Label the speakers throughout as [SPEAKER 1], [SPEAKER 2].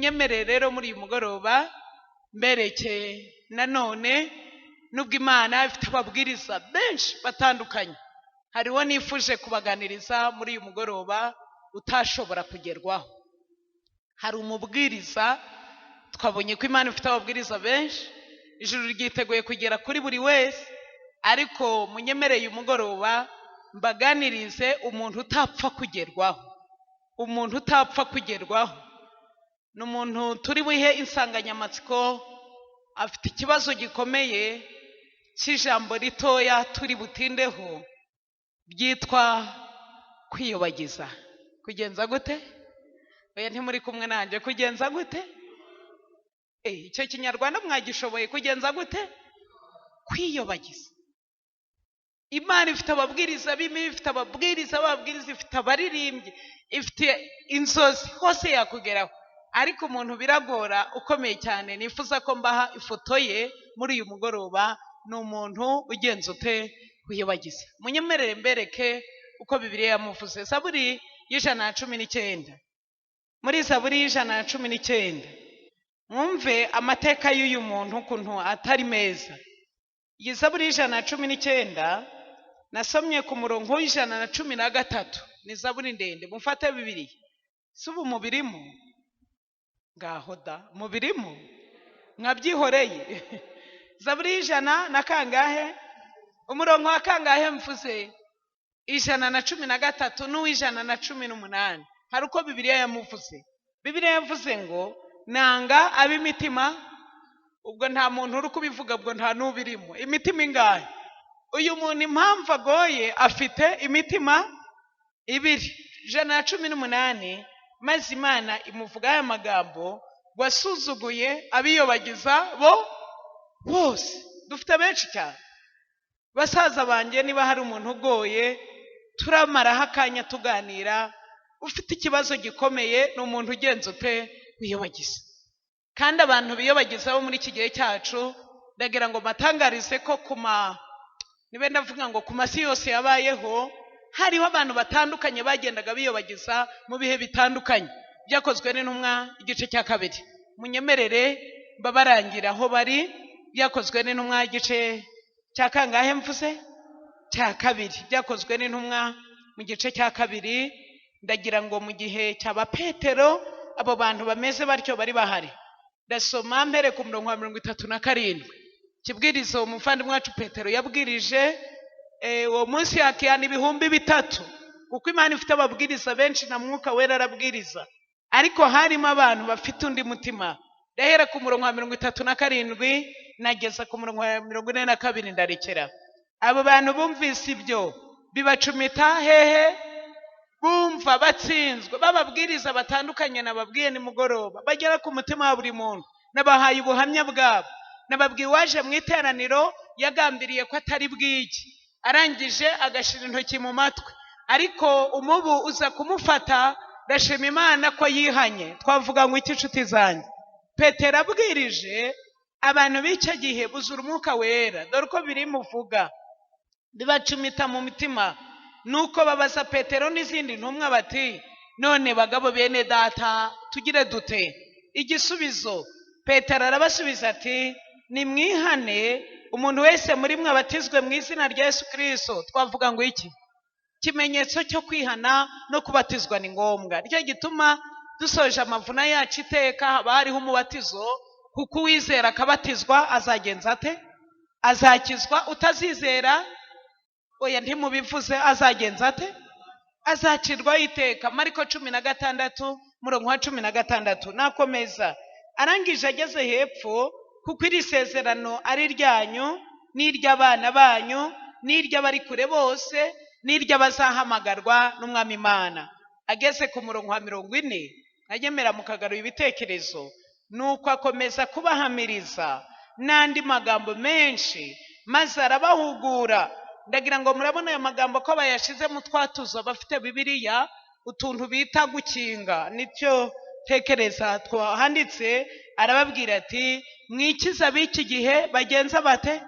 [SPEAKER 1] Munyemerere rero muri uyu mugoroba mbereke nanone, nubwo Imana ifite ababwiriza benshi batandukanye, hariho nifuje kubaganiriza muri uyu mugoroba utashobora kugerwaho. Hari umubwiriza, twabonye ko Imana ifite ababwiriza benshi, ijuru ryiteguye kugera kuri buri wese, ariko munyemereye uyu mugoroba mbaganirize umuntu utapfa kugerwaho. Umuntu utapfa kugerwaho ni umuntu turi buhe insanganyamatsiko, afite ikibazo gikomeye cy'ijambo ritoya turi butindeho ryitwa kwiyobagiza. Kugenza gute? Oya, ntimuri kumwe nanjye. Kugenza gute? Icyo kinyarwanda mwagishoboye. Kugenza gute? Kwiyobagiza. Imana ifite ababwiriza b'imibi, ifite ababwiriza b'ababwiriza, ifite abaririmbyi, ifite inzozi, hose yakugeraho. Ariko umuntu biragora ukomeye cyane, nifuza ko mbaha ifoto ye muri uyu mugoroba, ni umuntu ugenza ute? Wiyobagiza. Munyemerere mbereke uko Bibiliya yamuvuze. Zaburi y'119. Muri Zaburi y'119, mwumve amateka y'uyu muntu ukuntu atari meza. Iyi Zaburi y'119 nasomye ku murongo w'113, ni zaburi ndende. Mufate Bibiliya. Si ubu mubirimo? Ngaho da, mubirimo mwabyihoreye. Zaburi y'ijana na kangahe? Umurongo wa kangahe mvuze? 113 n'uw'118. Hari uko Bibiliya yamuvuze. Bibiliya yavuze ngo nanga ab'imitima, ubwo nta muntu uri kubivuga, ubwo nta n'ubirimo. Imitima ingahe? Uyu muntu impamvu agoye, afite imitima ibiri. 118, maze Imana imuvuga aya magambo: wasuzuguye abiyobagiza bo bose. Dufite benshi cyane. Basaza banjye, niba hari umuntu ugoye turamaraho akanya tuganira, ufite ikibazo gikomeye, ni umuntu ugenza ute? Wiyobagiza. Kandi abantu biyobagiza bo muri iki gihe cyacu, ndagira ngo mbatangarize ko kuma niba ndavuga ngo ku masi yose yabayeho, hariho abantu batandukanye bagendaga biyobagiza mu bihe bitandukanye. Byakozwe n'Intumwa igice cya 2, munyemerere mbabarangira aho bari. Byakozwe n'Intumwa igice cya kangahe mvuze? Cya 2. Byakozwe n'Intumwa mu gice cya 2, ndagira ngo mu gihe cyaba Petero abo bantu bameze batyo bari bahari. Ndasoma mbere ku murongo wa 37. Kibwirizo umuvandimwe wacu Petero yabwirije uwo munsi yakihana 3000, kuko Imana ifite ababwiriza benshi na Mwuka Wera arabwiriza, ariko harimo abantu bafite undi mutima. Ndahera ku murongo wa 37 nageza ku murongo wa 42, ndarekera. Abo bantu bumvise ibyo bibacumita hehe? Bumva batsinzwe. Bababwiriza batandukanye nababwiye nimugoroba, bagera ku mutima wa buri muntu. Nabahaye ubuhamya bwabo, nababwiye uwaje mu iteraniro yagambiriye ko atari bwige, arangije agashira intoki mu matwi, ariko umubu uza kumufata. Ndashima Imana ko yihanye. Twavuga ngo iki, inshuti zanjye? Petero abwirije abantu b'icyo gihe buzura Umwuka Wera. Dore uko biri muvuga, bibacumita mu mitima, nuko babaza Petero n'izindi ntumwa bati: none bagabo bene data, tugire dute? Igisubizo, Petero arabasubiza ati: nimwihane, umuntu wese muri mwe abatizwe mu izina rya Yesu Kristo. Twavuga ngo iki? Ikimenyetso cyo kwihana no kubatizwa ni ngombwa. Nicyo gituma dusoje amavuna yacu iteka haba hariho umubatizo, kuko uwizera akabatizwa azagenza ate? Azakizwa. Utazizera, oya ntimubivuze, azagenza ate? Azacirwaho iteka. Mariko 16 murongo wa 16. Nakomeza. Arangije ageze hepfo, kuko iri sezerano ari iryanyu n'iry'abana banyu n'iry'abari kure bose n'iry'abazahamagarwa n'Umwami Imana. Ageze ku murongo wa 40, nkagemera mukagarura ibitekerezo, nuko akomeza kubahamiriza n'andi magambo menshi, maze arabahugura. Ndagira ngo murabona aya magambo ko bayashize mu twatuzo abafite Bibiliya, utuntu bita gukinga, nicyo tekereza twahanditse. Arababwira ati: mwikiza ab'iki gihe bagenza bate?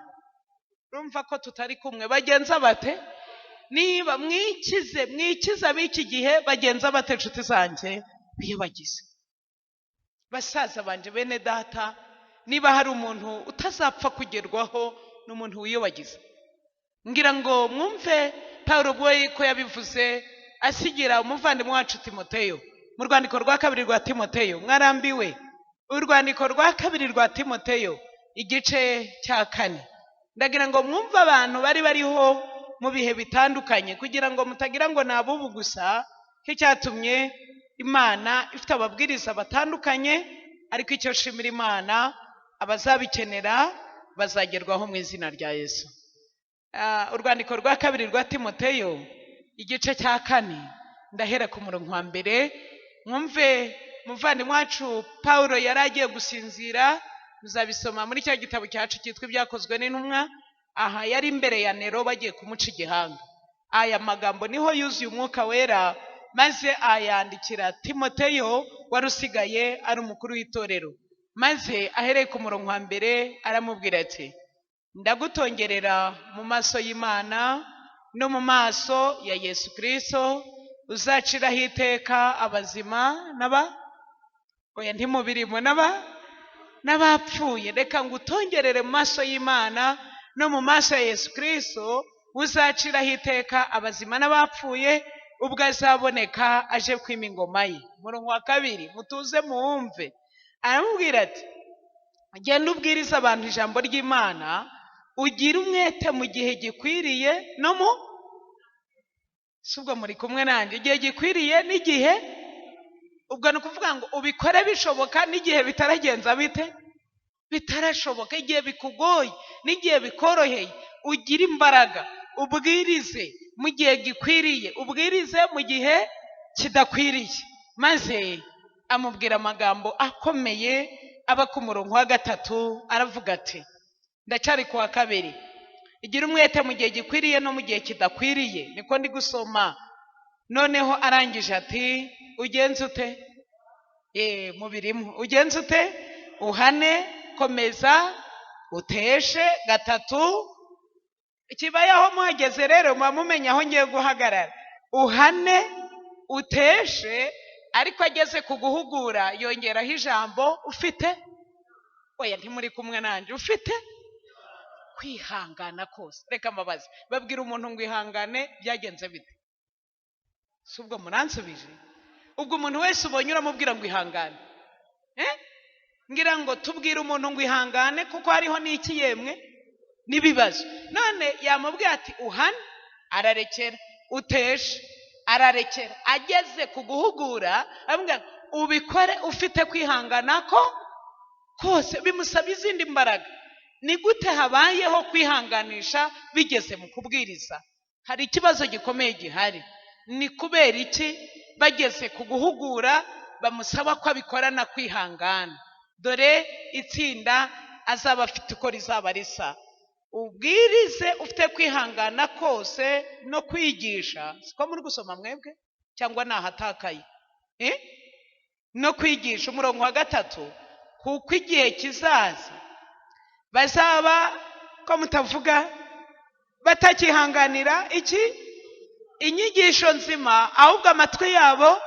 [SPEAKER 1] Urumva ko tutari kumwe. Bagenza bate? Niba mwikize, mwikize ab'iki gihe bagenza bate? Inshuti zanjye, biyobagize. Basaza banje, bene data, niba hari umuntu utazapfa kugerwaho, ni umuntu wiyobagiza. Ngira ngo mwumve Paul Boye ko yabivuze asigira umuvandimwe wacu Timoteyo mu rwandiko rwa kabiri rwa Timoteyo. Mwarambiwe? Urwandiko rwa kabiri rwa Timoteyo, igice cya 4. Ndagira ngo mwumve abantu bari bariho mu bihe bitandukanye, kugira ngo mutagira ngo ni abubu gusa, nk'icyatumye Imana ifite ababwiriza batandukanye. Ariko icyo nshimira Imana, abazabikenera bazagerwaho mu izina rya Yesu. Urwandiko rwa kabiri rwa Timoteyo, igice cya 4, ndahera ku murongo wa 1. Mwumve muvandimwe wacu Paul yari agiye gusinzira, muzabisoma muri cya gitabo cyacu cyitwa Ibyakozwe n'Intumwa. Aha yari imbere ya Nero bagiye kumuca igihanga. Aya magambo niho yuzuye Umwuka Wera, maze ayandikira Timoteyo wari usigaye ari umukuru w'itorero. Maze ahereye ku murongo wa 1 aramubwira ati: ndagutongerera mu maso y'Imana no mu maso ya Yesu Kristo uzaciraho iteka abazima n'aba, oya ntimubirimo, n'aba n'abapfuye. Reka ngutongerere mu maso y'Imana no mu maso ya Yesu Kristo uzaciraho iteka abazima n'abapfuye, ubwo azaboneka aje kwima ingoma ye. Umurongo wa 2, mutuze muwumve. Aramubwira ati: genda ubwirize abantu ijambo ry'Imana, ugire umwete mu gihe gikwiriye no mu, si ubwo muri kumwe nanjye, igihe gikwiriye n'igihe, ubwo ni ukuvuga ngo ubikore bishoboka n'igihe bitaragenza bite, bitarashoboka, igihe bikugoye n'igihe bikoroheye, ugire imbaraga, ubwirize mu gihe gikwiriye, ubwirize mu gihe kidakwiriye. Maze amubwira amagambo akomeye aba ku murongo wa 3, aravuga ati, ndacyari ku wa 2, igira umwete mu gihe gikwiriye no mu gihe kidakwiriye, niko ndi gusoma. Noneho arangije ati, ugenze ute? Mubirimo. Ugenze ute? Uhane, komeza, uteshe. 3, kibaye aho muhageze rero muba mumenya aho ngiye guhagarara. Uhane, uteshe, ariko ageze ku guhugura yongeraho ijambo ufite, oya ntimuri kumwe nanjye, ufite kwihangana kose. Reka mbabaze, babwira umuntu ngo ihangane, byagenze bite? Si ubwo muransubije? Ubwo umuntu wese ubonye uramubwira ngo ihangane? Ngira ngo tubwire umuntu ngo ihangane kuko hariho n'iki yemwe n'ibibazo. None yamubwiye ati uhane, ararekera, uteshe, ararekera. Ageze ku guhugura aramubwira ngo ubikore ufite kwihangana ko kose, bimusaba izindi mbaraga. Ni gute habayeho kwihanganisha bigeze mu kubwiriza? Hari ikibazo gikomeye gihari. Ni kubera iki bageze ku guhugura bamusaba ko abikorana kwihangana? Dore itsinda azaba afite uko rizaba risa. Ubwirize ufite kwihangana kose no kwigisha, siko muri gusoma mwebwe cyangwa nahatakaye? No kwigisha, umurongo wa 3, kuko igihe kizaza bazaba ko mutavuga batakihanganira iki inyigisho nzima, ahubwo amatwi yabo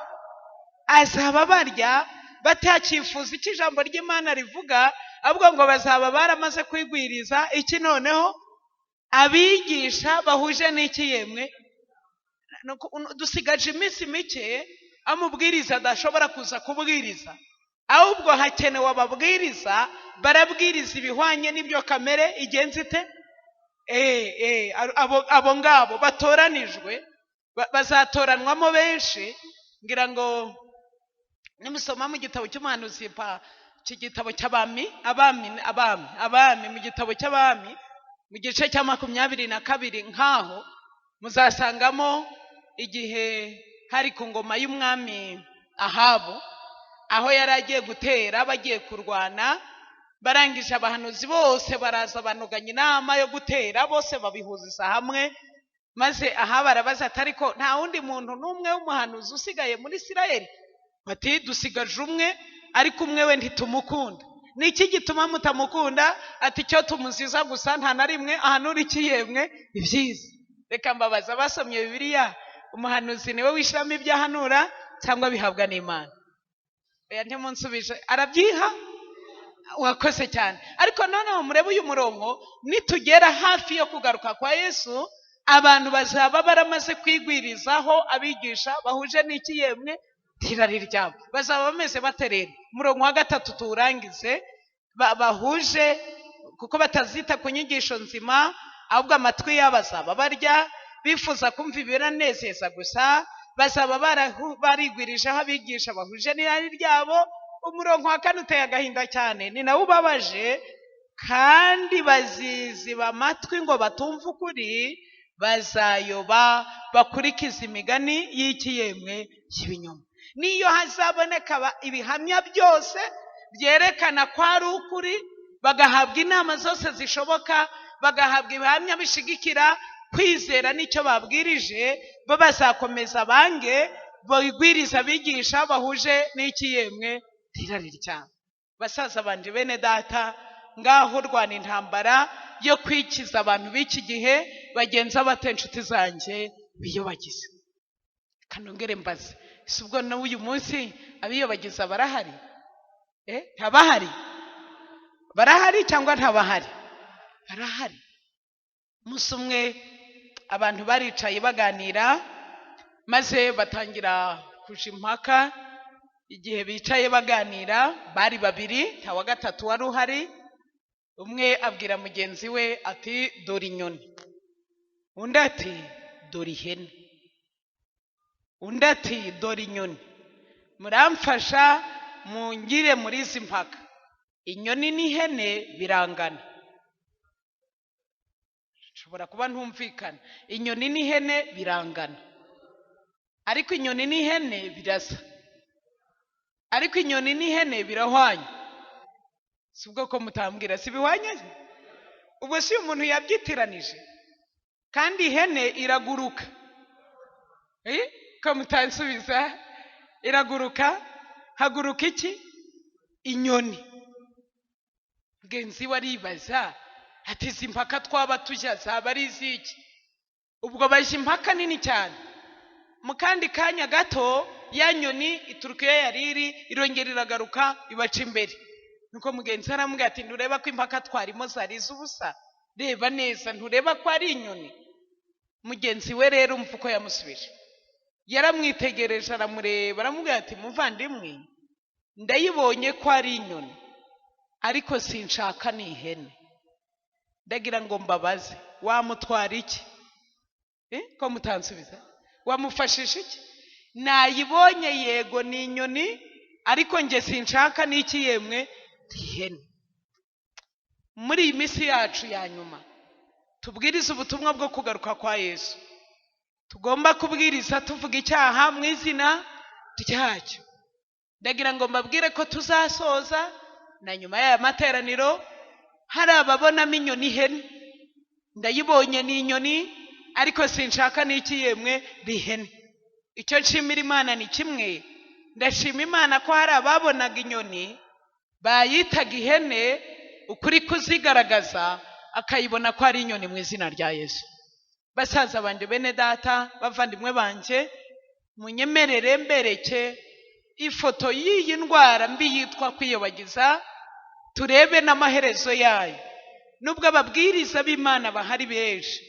[SPEAKER 1] azaba barya, batakifuza icyo ijambo ry'Imana rivuga, ahubwo ngo bazaba baramaze kwigwiriza iki noneho abigisha bahuje n'iki yemwe. Dusigaje iminsi mike amubwiriza adashobora kuza kubwiriza, ahubwo hakenewe ababwiriza barabwiriza ibihwanye n'ibyo kamere igenza ite? Abo ngabo batoranijwe bazatoranwamo benshi. Ngira ngo nimusoma mu gitabo cy'umuhanuzi pa iki gitabo cy'abami, abami, abami, abami, mu gitabo cy'abami mu gice cya 22 nkaho muzasangamo igihe hari ku ngoma y'umwami Ahabu, aho yari agiye gutera, bagiye kurwana, barangije abahanuzi bose baraza banuganya inama yo gutera, bose babihuriza hamwe. Maze Ahabu arabaza ati ariko nta wundi muntu n'umwe w'umuhanuzi usigaye muri Isirayeli? Bati dusigaje umwe, ariko umwe we ntitumukunda. Ni iki gituma mutamukunda? Ati icyo tumuziza gusa nta na rimwe ahanura iki yemwe ibyiza. Reka mbabaza abasomye Bibiliya, umuhanuzi niwe wishiramo ibyo ahanura cyangwa bihabwa n'Imana? Oya, ntimunsubije. Arabyiha? Wakoze cyane. Ariko noneho murebe uyu murongo, nitugera hafi yo kugaruka kwa Yesu, abantu bazaba baramaze kwigwirizaho abigisha bahuje n'iki yemwe? Irari ryabo. Bazaba bameze bate rero? Umurongo wa 3 tuwurangize. Bahuje kuko batazita ku nyigisho nzima, ahubwo amatwi yabo azaba barya, bifuza kumva ibiranezeza gusa, bazaba barigwirijeho abigisha bahuje n'irari ryabo. Umurongo wa 4 uteye agahinda cyane, ni nawo ubabaje, kandi baziziba amatwi ngo batumve ukuri, bazayoba bakurikiza imigani y'iki yemwe? Y'ibinyoma. Niyo hazaboneka ibihamya byose byerekana ko ari ukuri, bagahabwa inama zose zishoboka, bagahabwa ibihamya bishigikira kwizera n'icyo babwirije, bo bazakomeza bange bigwiriza abigisha bahuje n'iki yemwe? Irari ryabo. Basaza banje, bene data, ngaho rwana intambara yo kwikiza abantu b'iki gihe bagenza bate inshuti zanjye biyobagiza. Kanongere mbaze, si ubwo n'uyu munsi abiyobagiza barahari? Ntabahari? Barahari cyangwa ntabahari? Barahari. Umunsi umwe abantu baricaye baganira, maze batangira kuja impaka. Igihe bicaye baganira bari babiri, nta wa gatatu wari uhari. Umwe abwira mugenzi we ati dore inyoni, undi ati dore ihene, undi ati dore inyoni. Muramfasha mungire muri izi mpaka, inyoni n'ihene birangana. Nshobora kuba ntumvikana. Inyoni n'ihene birangana, ariko inyoni n'ihene birasa, ariko inyoni n'ihene birahwanye. Si ubwo ko mutambwira si bihwanye? Ubwo si umuntu yabyitiranije? Kandi ihene iraguruka. Ko mutansubiza? Iraguruka. Haguruka iki? Inyoni. Mugenzi we aribaza ati izi mpaka twaba tujya zaba ari iziki? Ubwo bajya impaka nini cyane. Mu kandi kanya gato ya nyoni ituruka iyo yari iri, irongera iragaruka ibaca imbere. Nuko mugenzi we aramubwira ati ntureba ko impaka twarimo zari iz'ubusa? Reba neza, ntureba ko ari inyoni? Mugenzi we rero umva uko yamusubije. Yaramwitegereje aramureba, aramubwira ati muvandimwe, ndayibonye ko ari inyoni, ariko sinshaka ni ihene. Ndagira ngo mbabaze, wamutwara iki? Ko mutansubiza? Wamufashisha iki? Nayibonye yego ni inyoni, ariko njye sinshaka n'iki yemwe? Ihene. Muri iyi minsi yacu ya nyuma tubwiriza ubutumwa bwo kugaruka kwa Yesu. Tugomba kubwiriza tuvuga icyaha mu izina ryacyo. Ndagira ngo mbabwire ko tuzasoza na nyuma y'aya materaniro hari ababonamo inyoni ihene. Ndayibonye ni inyoni, ariko sinshaka n'iki yemwe? Ihene. Icyo nshimira Imana ni kimwe, ndashima Imana ko hari ababonaga inyoni bayitaga ihene, ukuri kuzigaragaza akayibona ko ari inyoni mu izina rya Yesu. Basaza banje, bene data, bavandimwe banje, munyemerere mbereke ifoto y'iyi ndwara mbi yitwa kwiyobagiza, turebe n'amaherezo yayo. Nubwo ababwiriza b'Imana bahari benshi,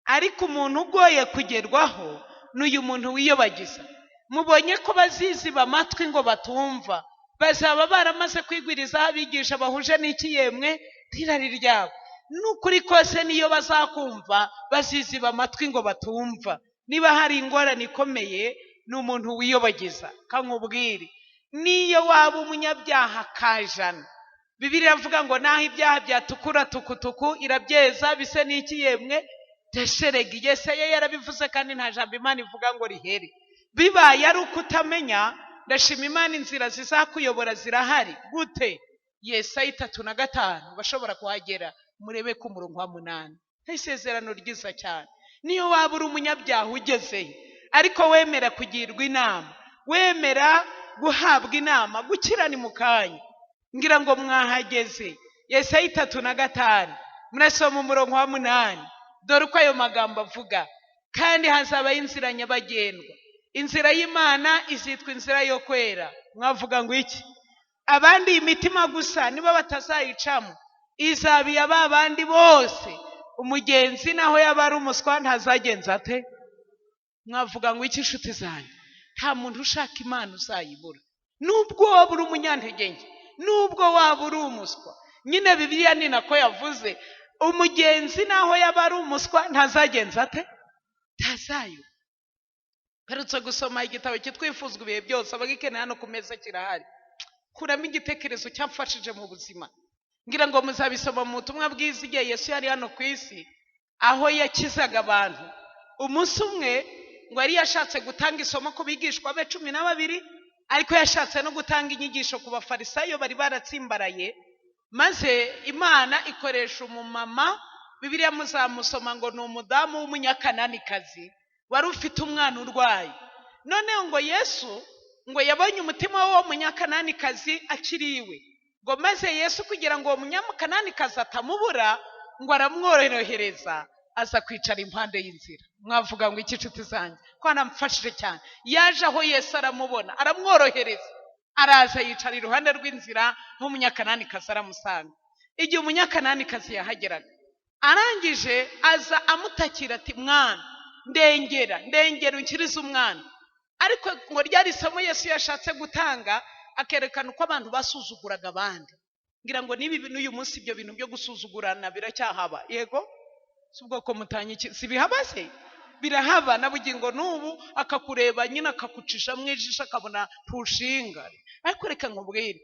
[SPEAKER 1] ariko umuntu ugoye kugerwaho n'uyu muntu wiyobagiza. Mubonye ko baziziba amatwi ngo batumva, bazaba baramaze kwigwirizaho abigisha bahuje n'iki yemwe? Irari ryabo. N'ukuri kose niyo bazakumva baziziba amatwi ngo batumva. Niba hari ingorane ikomeye ni umuntu wiyobagiza. Kankubwire, niyo waba umunyabyaha kajana, Bibiliya iravuga ngo naho ibyaha byatukura tukutuku irabyeza bise n'iki yemwe? Desheregi. Yesaya yarabivuze, kandi nta jambo Imana ivuga ngo rihere. Bibaye ari uko utamenya, ndashima Imana inzira zizakuyobora zirahari. Gute? Yesaya 35 bashobora kuhagera, murebe ku murongo wa 8. Isezerano ryiza cyane. Niyo waba uri umunyabyaha ugezeyo, ariko wemera kugirwa inama, wemera guhabwa inama, gukira ni mu kanya. Ngira ngo mwahageze. Yesaya 35 murasoma umurongo wa 8. Dore uko ayo magambo avuga: kandi hazabaho inzira nyabagendwa, inzira y'Imana izitwa inzira yo kwera. Mwavuga ngo iki? Abandi iyi mitima gusa nibo batazayicamo, izaba iya ba bandi bose. Umugenzi naho yaba ari umuswa ntazagenza ate? Mwavuga ngo iki, inshuti zanjye? Nta muntu ushaka Imana uzayibura, nubwo waba uri umunyantege nke, nubwo waba uri umuswa. Nyine Bibiliya ni nako yavuze, umugenzi naho yaba ari umuswa ntazagenza ate? Ntazayo. Mperutse gusoma igitabo cyitwa Ibihe Byose, abagikeneye hano ku meza kirahari. Kuramo igitekerezo cyamfashije mu buzima. Ngira ngo muzabisoma mu butumwa bwiza, igihe Yesu yari hano ku isi, aho yakizaga abantu. Umunsi umwe ngo yari yashatse gutanga isomo ku bigishwa be 12, ariko yashatse no gutanga inyigisho ku bafarisayo bari baratsimbaraye. Maze Imana ikoresha umumama, Bibiliya muzamusoma, ngo ni umudamu w'umunyakananikazi wari ufite umwana urwaye. Noneho ngo Yesu ngo yabonye umutima w'uwo munyakananikazi akiri iwe, ngo maze Yesu kugira ngo uwo munyakananikazi atamubura, ngo aramworohereza aza kwicara impande y'inzira. Mwavuga ngo iki, inshuti zanjye? Ko anamfashije cyane. Yaje aho Yesu aramubona, aramworohereza, araza yicara iruhande rw'inzira nk'umunyakananikazi aramusanga. Igihe umunyakananikazi yahageraga, arangije aza amutakira ati: "Mwana, ndengera, ndengera, unkirize umwana." Ariko ngo ryari isomo Yesu yashatse gutanga, akerekana uko abantu basuzuguraga abandi. Ngira ngo n'ibi n'uyu munsi ibyo bintu byo gusuzugurana biracyahaba. Yego, si ubwoko mutanye iki? Si bihaba se? Birahaba na bugingo n'ubu, akakureba nyine akakucisha mu ijisho, akabona ntushinga. Ariko reka nkubwire,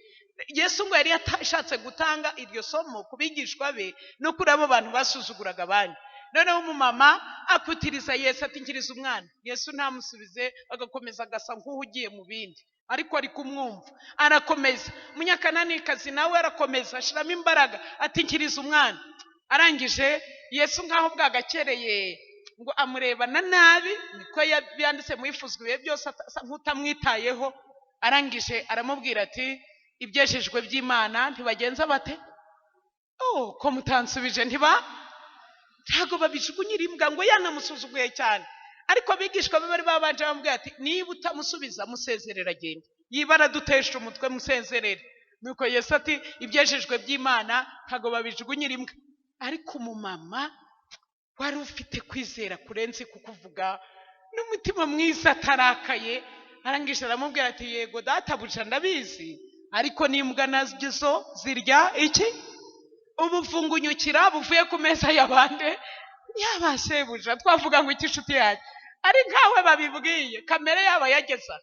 [SPEAKER 1] Yesu ngo yari yashatse gutanga iryo somo ku bigishwa be no kuri abo bantu basuzuguraga abandi. Noneho umumama akutiriza Yesu ati: "Nkiriza umwana." Yesu ntamusubize, agakomeza agasa nk'uhugiye mu bindi, ariko ari kumwumva. Arakomeza, umunyakananikazi nawe arakomeza ashiramo imbaraga ati: "Nkiriza umwana." Arangije Yesu nk'aho bwagakereye ngo amurebana nabi, niko yanditse mu Ifuzwa Ibihe Byose, asa nk'utamwitayeho. Arangije aramubwira ati: "Ibyejejwe by'Imana ntibagenza bate?" Oh, ko mutansubije! Ntiba ntabwo babijugunyira imbwa. Ngo yanamusuzuguye cyane, ariko abigishwa be bari babanje bamubwira ati: "Niba utamusubiza, musezerere agende, yiba aradutesha umutwe, musezerere." Nuko Yesu ati: "Ibyejejwe by'Imana ntabwo babijugunyira imbwa." Ariko umumama wari ufite kwizera kurenze kukuvuga n'umutima mwiza atarakaye, arangije aramubwira ati: "Yego databuja, ndabizi, ariko n'imbwa nazo zirya iki? Ubuvungunyukira buvuye ku meza y'abandi yaba sebuja." Twavuga ngo iki, inshuti yanjye? Ari nkawe babibwiye, kamere yaba yageza.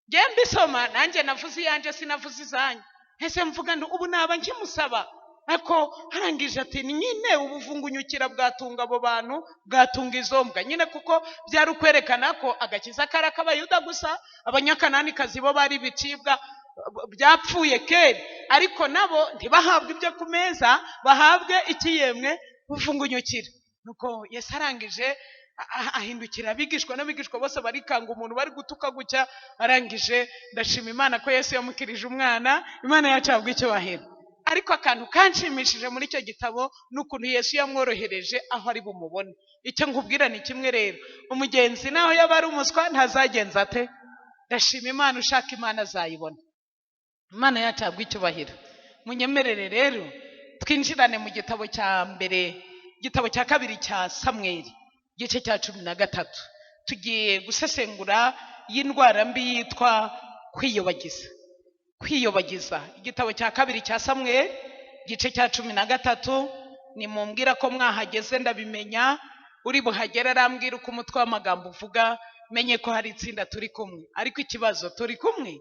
[SPEAKER 1] Nge mbisoma nanjye navuze iyanjye, sinavuze izanyu. Ese mvuga ngo ubu naba nkimusaba? Ariko arangije ati: "Nyine ubuvungunyukira bwatunga abo bantu, bwatunga izo mbwa nyine." Kuko byari ukwerekana ko agakiza kari ak'Abayuda gusa, abanyakananikazi bo bari ibicibwa byapfuye kera. Ariko nabo ntibahabwe ibyo ku meza, bahabwe ikiyemwe buvungunyukira. Nuko Yesu arangije ahindukira abigishwa, n'abigishwa bose barikanga umuntu bari gutuka gutya. Arangije ndashima Imana ko Yesu yamukirije umwana. Imana yacu ahabwa icyubahiro. Ariko akantu kanshimishije muri icyo gitabo ni ukuntu Yesu yamworohereje aho ari bumubone. Icyo nkubwira ni kimwe rero, umugenzi naho yaba ari umuswa ntazagenza ate? Ndashima Imana, ushaka Imana azayibona. Imana yacu ahabwa icyubahiro. Munyemerere rero twinjirane mu gitabo cya mbere, igitabo cya kabiri cya Samweli, igice cya 13. Tugiye gusesengura y'indwara mbi yitwa kwiyobagiza. Kwiyobagiza. Igitabo cya kabiri cya Samweli, igice cya 13. Nimumbwira ko mwahageze ndabimenya. Uri buhagere arambwira uko umutwe w'amagambo uvuga, menye ko hari itsinda turi kumwe. Ariko ikibazo, turi kumwe?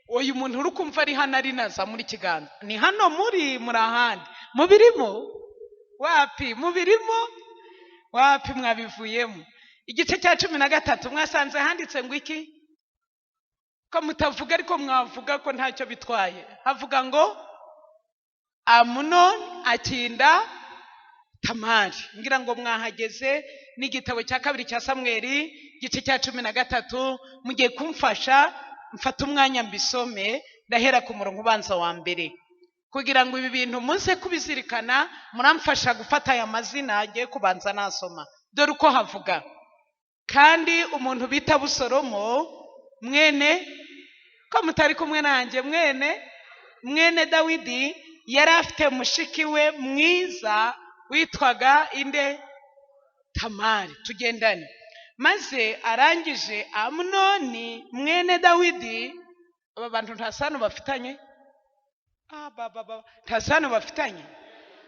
[SPEAKER 1] Uyu muntu uri kumva ari hano, ari naza muri kiganza, ni hano muri ahandi mubirimo? Wapi, mubirimo wapi, mwabivuyemo. Igice cya 13 mwasanze handitse ngo iki? Ko mutavuga? Ariko mwavuga ko ntacyo bitwaye. Havuga ngo Amunoni akinda Tamari. Ngira ngo mwahageze. N'igitabo cya kabiri cya Samweli, igice cya 13. Mugiye kumfasha mfate umwanya mbisome, ndahera ku murongo ubanza wa mbere, kugira ngo ibi bintu muze kubizirikana. Muramfasha gufata aya mazina agiye kubanza nasoma. Dore uko havuga: kandi umuntu bita Busoromo mwene Ko mutari kumwe nanjye? Mwene Dawidi yari afite mushiki we mwiza witwaga inde? Tamari. Tugendane. Maze arangije, Amunoni mwene Dawidi, aba bantu nta sano bafitanye? Ah, ba, ba, ba. Nta sano bafitanye.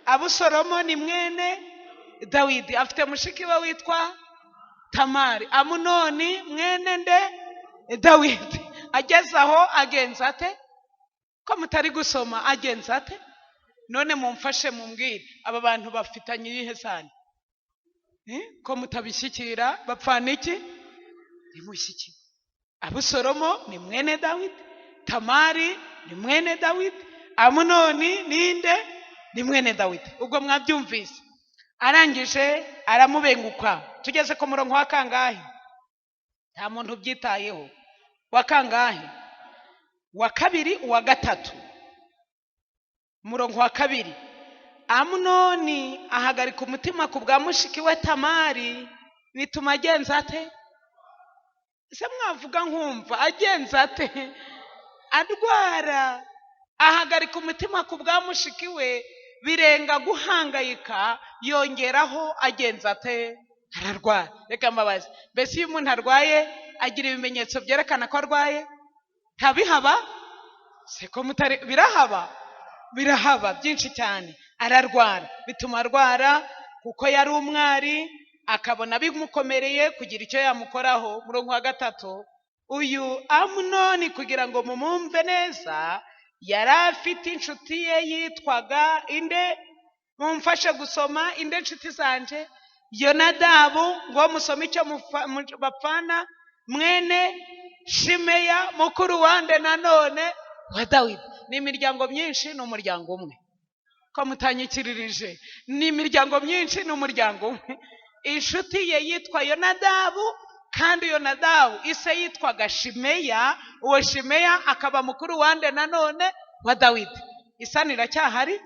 [SPEAKER 1] Abusalomo ni mwene Dawidi, afite mushiki we witwa Tamari. Amunoni mwene nde? Dawidi. Ageze aho agenza ate? Ko mutari gusoma? Agenza ate? None mumfashe mumbwire, aba bantu bafitanye iyihe sano? Ko mutabishyikira? Bapfana iki? Nimushyikire. Abusalomo ni mwene Dawidi, Tamari ni mwene Dawidi, Amunoni ninde? Ni mwene Dawidi. Ubwo mwabyumvise. Arangije aramubenguka. Tugeze ku murongo wa kangahe? Nta muntu ubyitayeho. Wa kangahe? Wa kabiri, uwa gatatu. Umurongo wa kabiri: Amunoni ahagarika umutima ku bwa mushiki we Tamari, bituma agenza ate? Ese mwavuga nkumva? Agenza ate? Arwara. Ahagarika umutima ku bwa mushiki we, birenga guhangayika, yongeraho agenza ate? Ararwara. Reka mbabaze, mbese iyo umuntu arwaye agira ibimenyetso byerekana ko arwaye? Ntabihaba seko mutari? Birahaba, birahaba byinshi cyane. Ararwara, bituma arwara kuko yari umwari, akabona bimukomereye kugira icyo yamukoraho. Murongo wa gatatu: uyu Amunoni, kugira ngo mumumve neza, yari afite inshuti ye yitwaga inde? Mumfashe gusoma. Inde, nshuti zanje? Yonadabu. Ngo musome icyo bapfana. Mwene Shimeya, mukuru wande nanone? Wa Dawidi. Ni imiryango myinshi, ni umuryango umwe. Ko mutanyikiririje? Ni imiryango myinshi, ni umuryango umwe. Inshuti ye yitwa Yonadabu, kandi Yonadabu ise yitwaga Shimeya. Uwo Shimeya akaba mukuru wande nanone? Wa Dawidi. Isano iracyahari,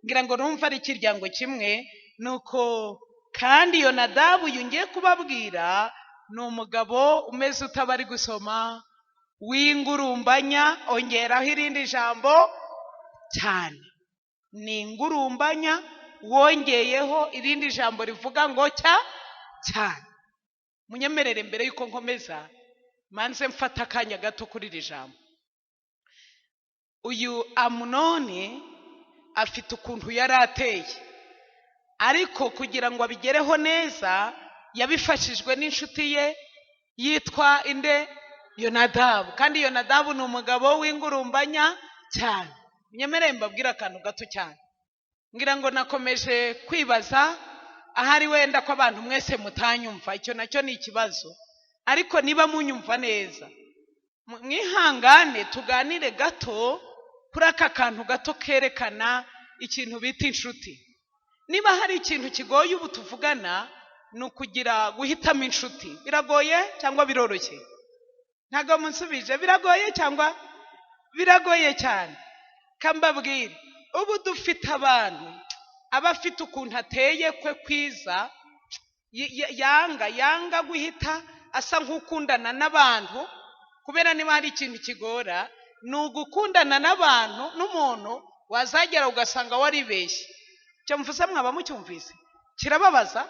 [SPEAKER 1] ngira ngo numva ari ikiryango kimwe. Nuko kandi Yonadabu uyu ngiye kubabwira ni umugabo umeze utaba ari gusoma, w'ingurumbanya. Ongeraho irindi jambo cyane. Ni ingurumbanya, wongeyeho irindi jambo rivuga ngo cya cyane. Munyemerere, mbere y'uko nkomeza, manze mfata akanya gato kuri iri jambo. Uyu Amunoni afite ukuntu yari ateye, ariko kugira ngo abigereho neza yabifashijwe n'inshuti ye yitwa inde? Yonadabu. Kandi Yonadabu ni umugabo w'ingurumbanya cyane. Munyemerere mbabwire akantu gato cyane. Ngira ngo nakomeje kwibaza ahari wenda ko abantu mwese mutanyumva, icyo nacyo ni ikibazo. Ariko niba munyumva neza, mwihangane tuganire gato kuri aka kantu gato kerekana ikintu bita inshuti. Niba hari ikintu kigoye ubu tuvugana, ni ukugira guhitamo inshuti. Biragoye cyangwa biroroshye? Ntabwo munsubije. Biragoye cyangwa biragoye cyane? Kambabwire, ubu dufite abantu aba afite ukuntu ateye kwe kwiza, yanga guhita asa nk'ukundana n'abantu, kubera niba hari ikintu kigora ni ugukundana n'abantu, n'umuntu wazagera ugasanga waribeshye. Icyo mvuze mwaba mucyumvise? Kirababaza,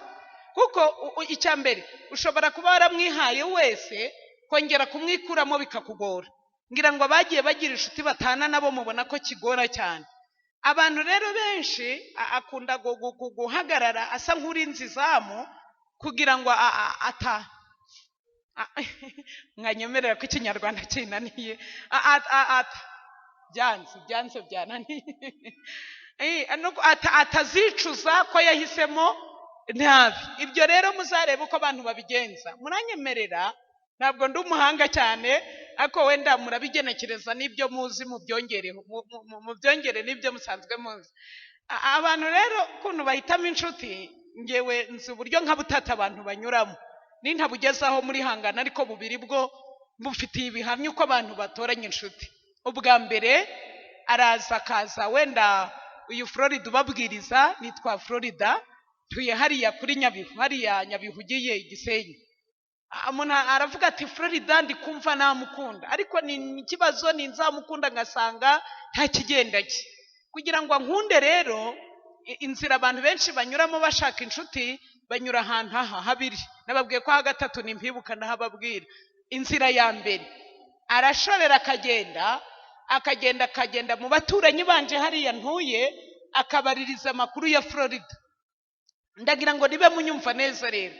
[SPEAKER 1] kuko icya mbere ushobora kuba waramwihaye wese, kongera kumwikuramo bikakugora. Ngira ngo abagiye bagira inshuti batana nabo mubona ko kigora cyane. Abantu rero benshi akunda guhagarara asa nk'urinze izamu kugira ngo ata mwanyemerera ko ikinyarwanda kinaniye. Byanze, byanze, byananiye. Nuko atazicuza ko yahisemo nabi. Ibyo rero muzarebe uko abantu babigenza. Muranyemerera, ntabwo ndi umuhanga cyane, ariko wenda murabigenekereza n'ibyo muzi, mubyongereho, mubyongere n'ibyo musanzwe muzi. Abantu rero ukuntu bahitamo inshuti, ngewe nzi uburyo nka butatu abantu banyuramo, nintabugezaho muri hangana, ariko bubiri bwo bufitiye ibihamya uko abantu batoranya inshuti. Ubwa mbere, araza akaza wenda uyu Florida ubabwiriza, nitwa Florida, ntuye hariya kuri Nyabihu, hariya Nyabihu ugiye Igisenyi. Umuntu aravuga ati Florida ndi kumva namukunda, ariko ni ikibazo, ni nzamukunda ngasanga nta kigenda cye. Kugira ngo ankunde rero, inzira abantu benshi banyuramo bashaka inshuti, banyura ahantu aha habiri. Nababwiye ko aha gatatu ni mpibuka ndahababwira. Inzira ya mbere, arashorera akagenda, akagenda, akagenda mu baturanyi banje hariya ntuye, akabaririza amakuru ya Florida. Ndagira ngo nibe munyumva neza rero,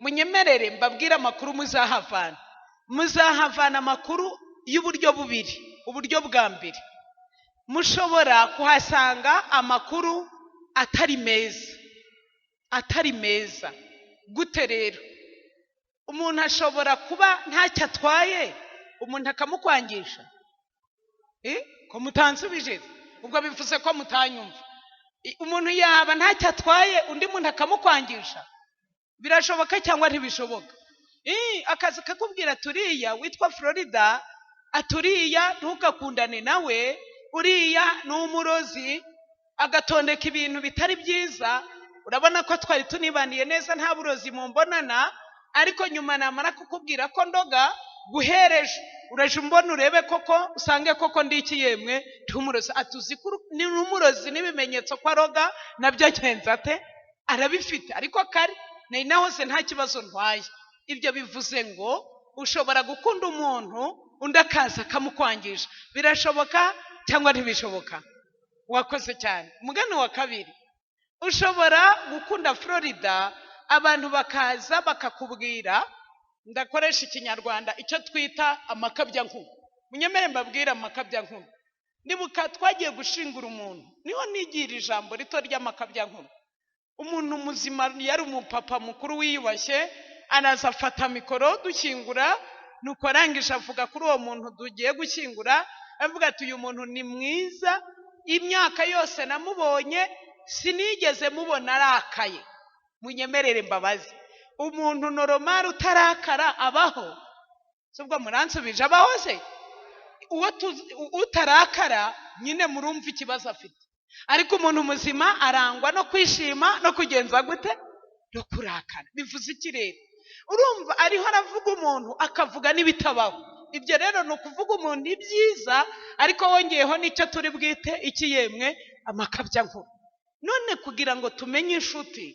[SPEAKER 1] munyemerere mbabwire amakuru muzahavana. Muzahavana amakuru y'uburyo bubiri. Uburyo bwa mbere, mushobora kuhasanga amakuru atari meza. Atari meza gute rero? Umuntu ashobora kuba ntacyo atwaye, umuntu akamukwangisha. Ko mutansubije, ubwo bivuze ko mutanyumva. Umuntu yaba ntacyo atwaye, undi muntu akamukwangisha, birashoboka cyangwa ntibishoboka? Akazi kakubwira turiya witwa Florida, aturiya ntugakundane nawe, uriya ni umurozi, agatondeka ibintu bitari byiza. Urabona ko twari tunibaniye neza, nta burozi mumbonana, ariko nyuma namara kukubwira ko ndoga guhereje, uraje umbona urebe koko, usange koko ndi iki yemwe, ndi umurozi. Atuzi ko ni umurozi n'ibimenyetso ko aroga nabyo agenza ate, arabifite, ariko kare nari nahoze nta kibazo ntwaye. Ibyo bivuze ngo ushobora gukunda umuntu undi akaza akamukwangisha. Birashoboka cyangwa ntibishoboka? Wakoze cyane. Umugani wa kabiri, ushobora gukunda Florida, abantu bakaza bakakubwira, ndakoresha ikinyarwanda icyo twita amakabyankuru. Munyemere mbabwire amakabyankuru. Ndibuka twagiye gushingura umuntu, niho nigira ijambo rito ry'amakabyankuru. Umuntu muzima yari umupapa mukuru wiyubashye, araza afata mikoro dushyingura, nuko arangije avuga kuri uwo muntu tugiye gushyingura, avuga ati uyu muntu ni mwiza, imyaka yose namubonye sinigeze mubona arakaye. Munyemerere mbabazi, umuntu normal utarakara abaho? Si ubwo muransubije, abaho se? Uwo utarakara nyine murumva ikibazo afite. Ariko umuntu muzima arangwa no kwishima no kugenza gute, no kurakara. Bivuze iki rero? Urumva ariho aravuga umuntu akavuga n'ibitabaho. Ibyo rero ni ukuvuga umuntu ibyiza, ariko wongeyeho n'icyo turi bwite iki yemwe, amakabyankuru. None kugira ngo tumenye inshuti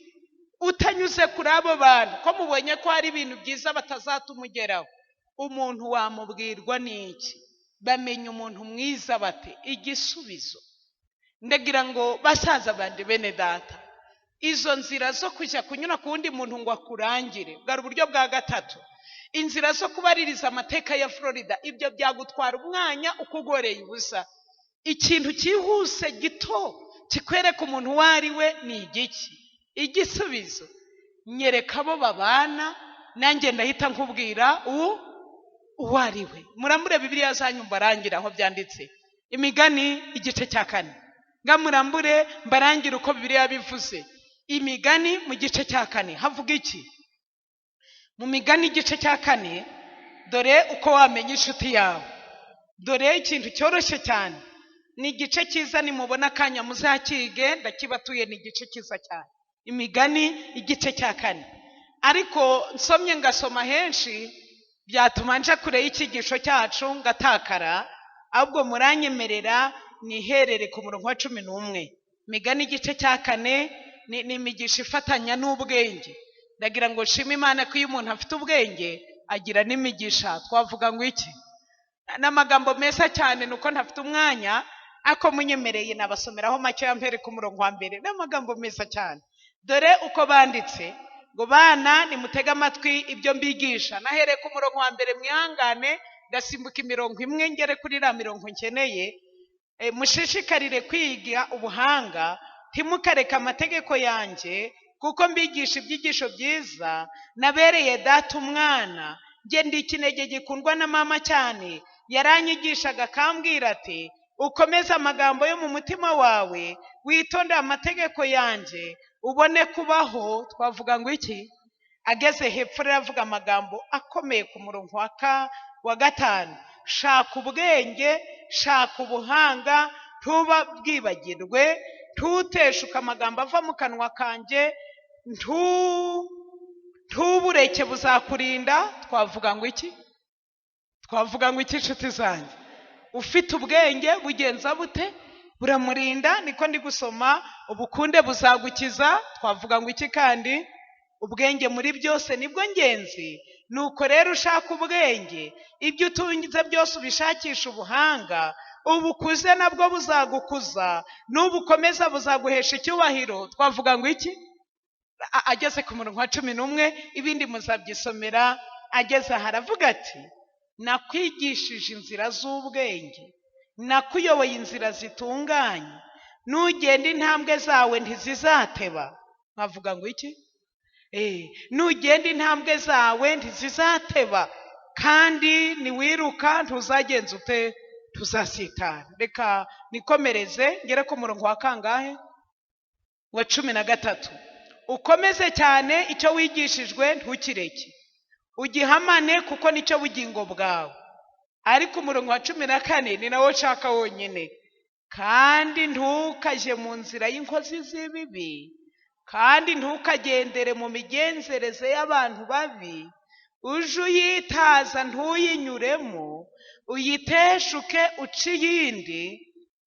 [SPEAKER 1] utanyuze kuri abo bantu, ko mubonye ko hari ibintu byiza batazatumugeraho, umuntu wamubwirwa n'iki? Bamenya umuntu mwiza bate? Igisubizo ndagira ngo basaza bandi bene data, izo nzira zo kujya kunyura ku wundi muntu ngo akurangire, bwari uburyo bwa gatatu. Inzira zo kubaririza amateka ya Florida, ibyo byagutwara umwanya ukugoreye ubusa. Ikintu cyihuse gito kikwereka umuntu uwo ari we ni igiki? Igisubizo, nyereka abo babana, nanjye ndahita nkubwira uwo ari we. Murambure Bibiliya zanyu mbarangire aho byanditse. Imigani igice cya 4. Ngamurambure mbarangire uko Bibiliya bivuze. Imigani mu gice cya 4 havuga iki? Mu migani igice cya 4, dore uko wamenya inshuti yawe. Dore ikintu cyoroshye cyane. Ni igice cyiza, nimubona akanya muzakige, ndakibatuye, ni igice cyiza cyane. Imigani igice cya 4. Ariko nsomye ngasoma henshi byatuma nja kure y'icyigisho cyacu ngatakara, ahubwo muranyemerera niherere ku murongo wa 11. Imigani igice cya 4 ni imigisha ifatanya n'ubwenge. Ndagira ngo nshime Imana ko iyo umuntu afite ubwenge agira n'imigisha. Twavuga ngo iki? N'amagambo meza cyane, nuko ntafite umwanya, ariko munyemereye nabasomeraho make ya mbere ku murongo wa mbere. N'amagambo meza cyane. Dore uko banditse ngo bana nimutege amatwi ibyo mbigisha. Nahereye ku murongo wa mbere, mwihangane ndasimbuka imirongo imwe ngere kuri iriya mirongo nkeneye. Mushishikarire kwiga ubuhanga, ntimukareke amategeko yanjye, kuko mbigisha ibyigisho byiza. Nabereye data umwana, njye ndi ikinege gikundwa na mama cyane. Yaranyigishaga akambwira ati ukomeze amagambo yo mu mutima wawe, witonde amategeko yanjye, ubone kubaho. Twavuga ngo iki? Ageze hepfo rero avuga amagambo akomeye ku murongo wa 5. Shaka ubwenge, shaka ubuhanga, ntuba bwibagirwe, ntuteshuke amagambo ava mu kanwa kanjye, Ntubureke buzakurinda. Twavuga ngo iki? Twavuga ngo iki, inshuti zanjye? Ufite ubwenge bugenza bute? Buramurinda. Niko ndi gusoma. Ubukunde buzagukiza. Twavuga ngo iki kandi? Ubwenge muri byose nibwo ngenzi. Nuko rero ushaka ubwenge, ibyo utunze byose ubishakisha ubuhanga. Ubukuze nabwo buzagukuza, n'ubukomeza buzaguhesha icyubahiro. Twavuga ngo iki? Ageze ku murongo wa 11, ibindi muzabyisomera. Ageze aha aravuga ati: nakwigishije inzira z'ubwenge, nakuyoboye inzira zitunganye, nugenda intambwe zawe ntizizateba. Nkavuga ngo iki? Nugenda intambwe zawe ntizizateba, kandi niwiruka ntuzagenza ute? Tuzasitara. Reka nikomereze ngere ku murongo wa kangahe? Wa 13. Ukomeze cyane icyo wigishijwe, ntukireke, ugihamane kuko nicyo bugingo bwawe. Ariko umurongo wa 14 ni nawo nshaka wonyine. Kandi ntukajye mu nzira y'inkozi z'ibibi, kandi ntukagendere mu migenzereze y'abantu babi. Uje uyitaza ntuyinyuremo, uyiteshuke uce iyindi,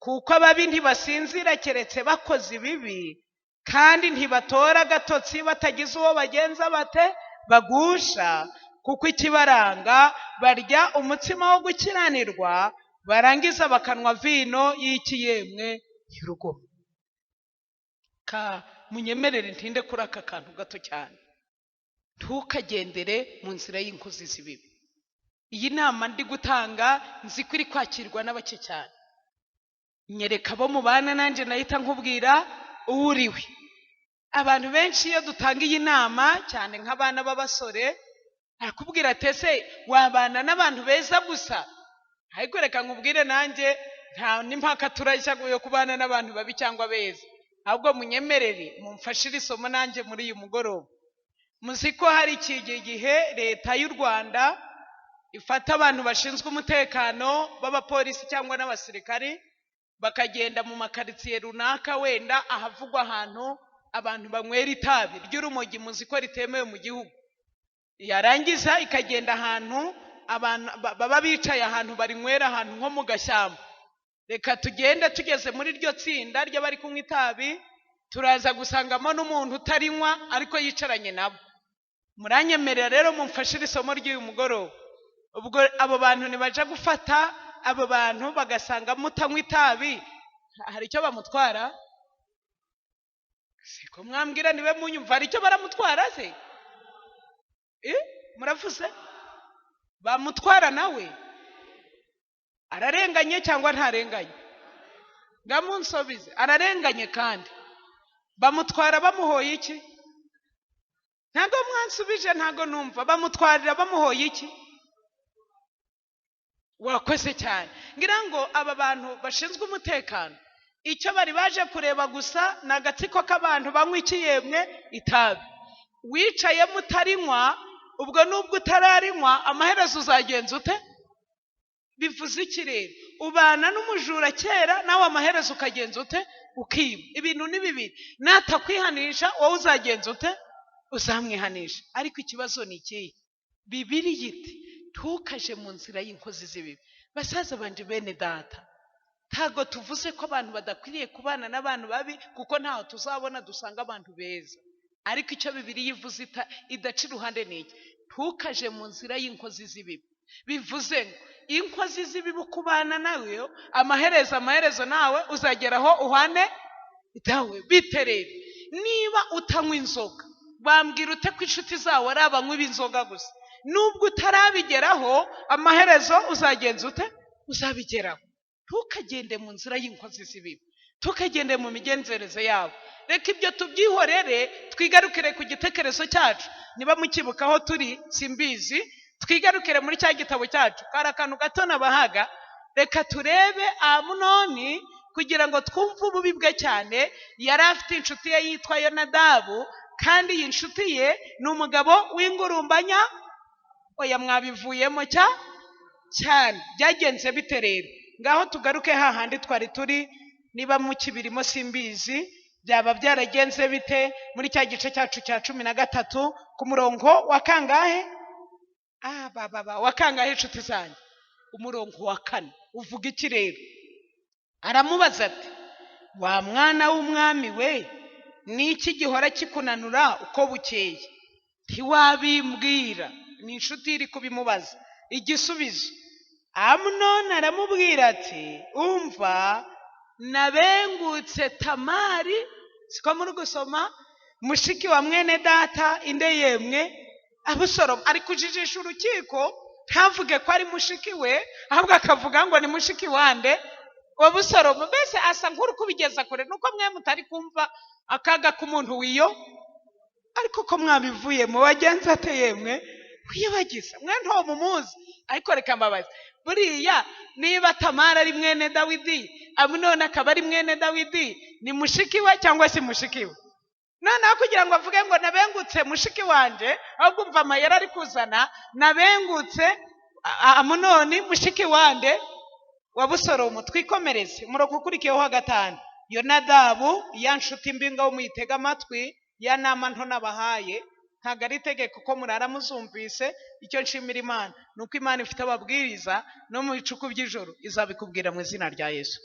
[SPEAKER 1] kuko ababi ntibasinzira keretse bakoze ibibi, kandi ntibatora agatotsi batagize uwo bagenza bate? Bagusha. Kuko ikibaranga barya umutsima wo gukiranirwa, barangiza bakanwa vino y'ikiyemwe y'urugomo. Ka munyemerere ntinde kuri aka kantu gato cyane. Ntukagendere mu nzira y'inkozi z'ibibi. Iyi nama ndi gutanga nzi ko iri kwakirwa n'abake cyane. Nyereka abo mubana, nanjye nahita nkubwira uwo uriwe. Abantu benshi iyo dutanga iyi nama, cyane nk'abana b'abasore, arakubwira ati: ese wabana n'abantu beza gusa? Ariko reka nkubwire, nanjye nta n'impaka turajya yo kubana n'abantu babi cyangwa beza. Ahubwo munyemerere mumfashe iri somo nanjye muri uyu mugoroba. Muzi ko hari iki gihe leta y'u Rwanda ifata abantu bashinzwe umutekano b'abapolisi cyangwa n'abasirikari, bakagenda mu makaritsiye runaka, wenda ahavugwa ahantu abantu banywera itabi ry'urumogi, muzi ko ritemewe mu gihugu. Yarangiza ikagenda ahantu abantu baba bicaye, ahantu barinywera, ahantu nko mu gashyamba. Reka tugende, tugeze muri iryo tsinda ry'abari kunywa itabi, turaza gusangamo n'umuntu utarinywa ariko yicaranye nabo. Muranyemerera rero mumfashe iri somo ry'uyu mugoroba. Ubwo abo bantu ntibaja gufata abo bantu bagasanga mutanywa itabi, hari icyo bamutwara? Siko mwambwira niwe munyumva, hari icyo baramutwara se? Muravuze bamutwara, nawe ararenganye cyangwa ntarenganye? Ngamunsobize. Ararenganye. Kandi bamutwara bamuhoye iki? Ntago mwansubije, ntago numva. Bamutwarira bamuhoye iki? Wakoze cyane. Ngira ngo aba bantu bashinzwe umutekano icyo bari baje kureba gusa ni agatsiko k'abantu banywa iki yemwe? Itabi. Wicayemo utarinywa, ubwo nubwo utararinywa amaherezo uzagenza ute? Bivuze iki rero? Ubana n'umujura kera, nawe amaherezo ukagenza ute? Ukiba. Ibintu ni bibiri: natakwihanisha wowe uzagenza ute? Uzamwihanisha. Ariko ikibazo ni ikihe? Bibiliya iti: ntukaje mu nzira y'inkozi z'ibibi. Basaza banje, bene data, ntabwo tuvuze ko abantu badakwiriye kubana n'abantu babi, kuko ntaho tuzabona dusanga abantu beza. Ariko icyo Bibiliya ivuze idaca iruhande ni iki: ntukaje mu nzira y'inkozi z'ibibi. Bivuze ngo inkozi z'ibibi uko ubana nawe, amaherezo nawe uzageraho uhane dawe. Bite rero niba utanywa inzoga, bambwira ute ko inshuti zawe ari abanywi b'inzoga gusa? Nubwo utarabigeraho, amaherezo uzagenza ute? Uzabigeraho. Ntukagende mu nzira y'inkozi z'ibibi, ntukagende mu migenzereze yabo. Reka ibyo tubyihorere, twigarukire ku gitekerezo cyacu. Niba mukibuka aho turi simbizi, twigarukire muri cya gitabo cyacu, kari akantu gato nabahaga. Reka turebe Amunoni kugira ngo twumve ububi bwe cyane. Yari afite inshuti ye yitwa Yonadabu, kandi iyi nshuti ye ni umugabo w'ingurumbanya. Oya, mwabivuyemo cyane. Byagenze bite rero? Ngaho tugaruke hahandi twari turi, niba mukibirimo simbizi. Byaba byaragenze bite muri cya gice cyacu cya 13 ku murongo wa kangahe? Wa kangahe inshuti zanjye? Umurongo wa 4 uvuga iki rero? Aramubaza ati wa mwana w'umwami we, ni iki gihora kikunanura uko bukeye? Ntiwabimbwira. Ni inshuti iri kubimubaza. Igisubizo, Amunoni aramubwira ati umva, nabengutse Tamari, siko muri gusoma, mushiki wa mwene data inde yemwe Abusalomu. Ari kujijisha urukiko, ntavuge ko ari mushiki we, ahubwo akavuga ngo ni mushiki wande wa Abusalomu. Mbese asa nk'uri kubigeza kure, nuko mwe mutari kumva akaga k'umuntu wiyo, ariko ko mwabivuyemo wagenze ate yemwe wiyobagiza mwe nto mumuzi. Ariko reka mbabaze, buriya niba Tamara ari mwene Dawidi, Amunoni akaba ari mwene Dawidi, ni mushiki we cyangwa si mushiki we? Noneho kugira ngo avuge ngo nabengutse mushiki wanje, ahubwo umva amayeri ari kuzana, nabengutse Amunoni mushiki wande wa Abusalomu. Twikomereze umurongo ukurikiyeho wa 5. Yonadabu ya nshuti mbi ngo muyitege amatwi, ya nama nto nabahaye, ntabwo ari itegeko ko murara muzumvise. Icyo nshimira Imana ni uko Imana ifite ababwiriza no mu bicuku by'ijoro izabikubwira mu izina rya Yesu.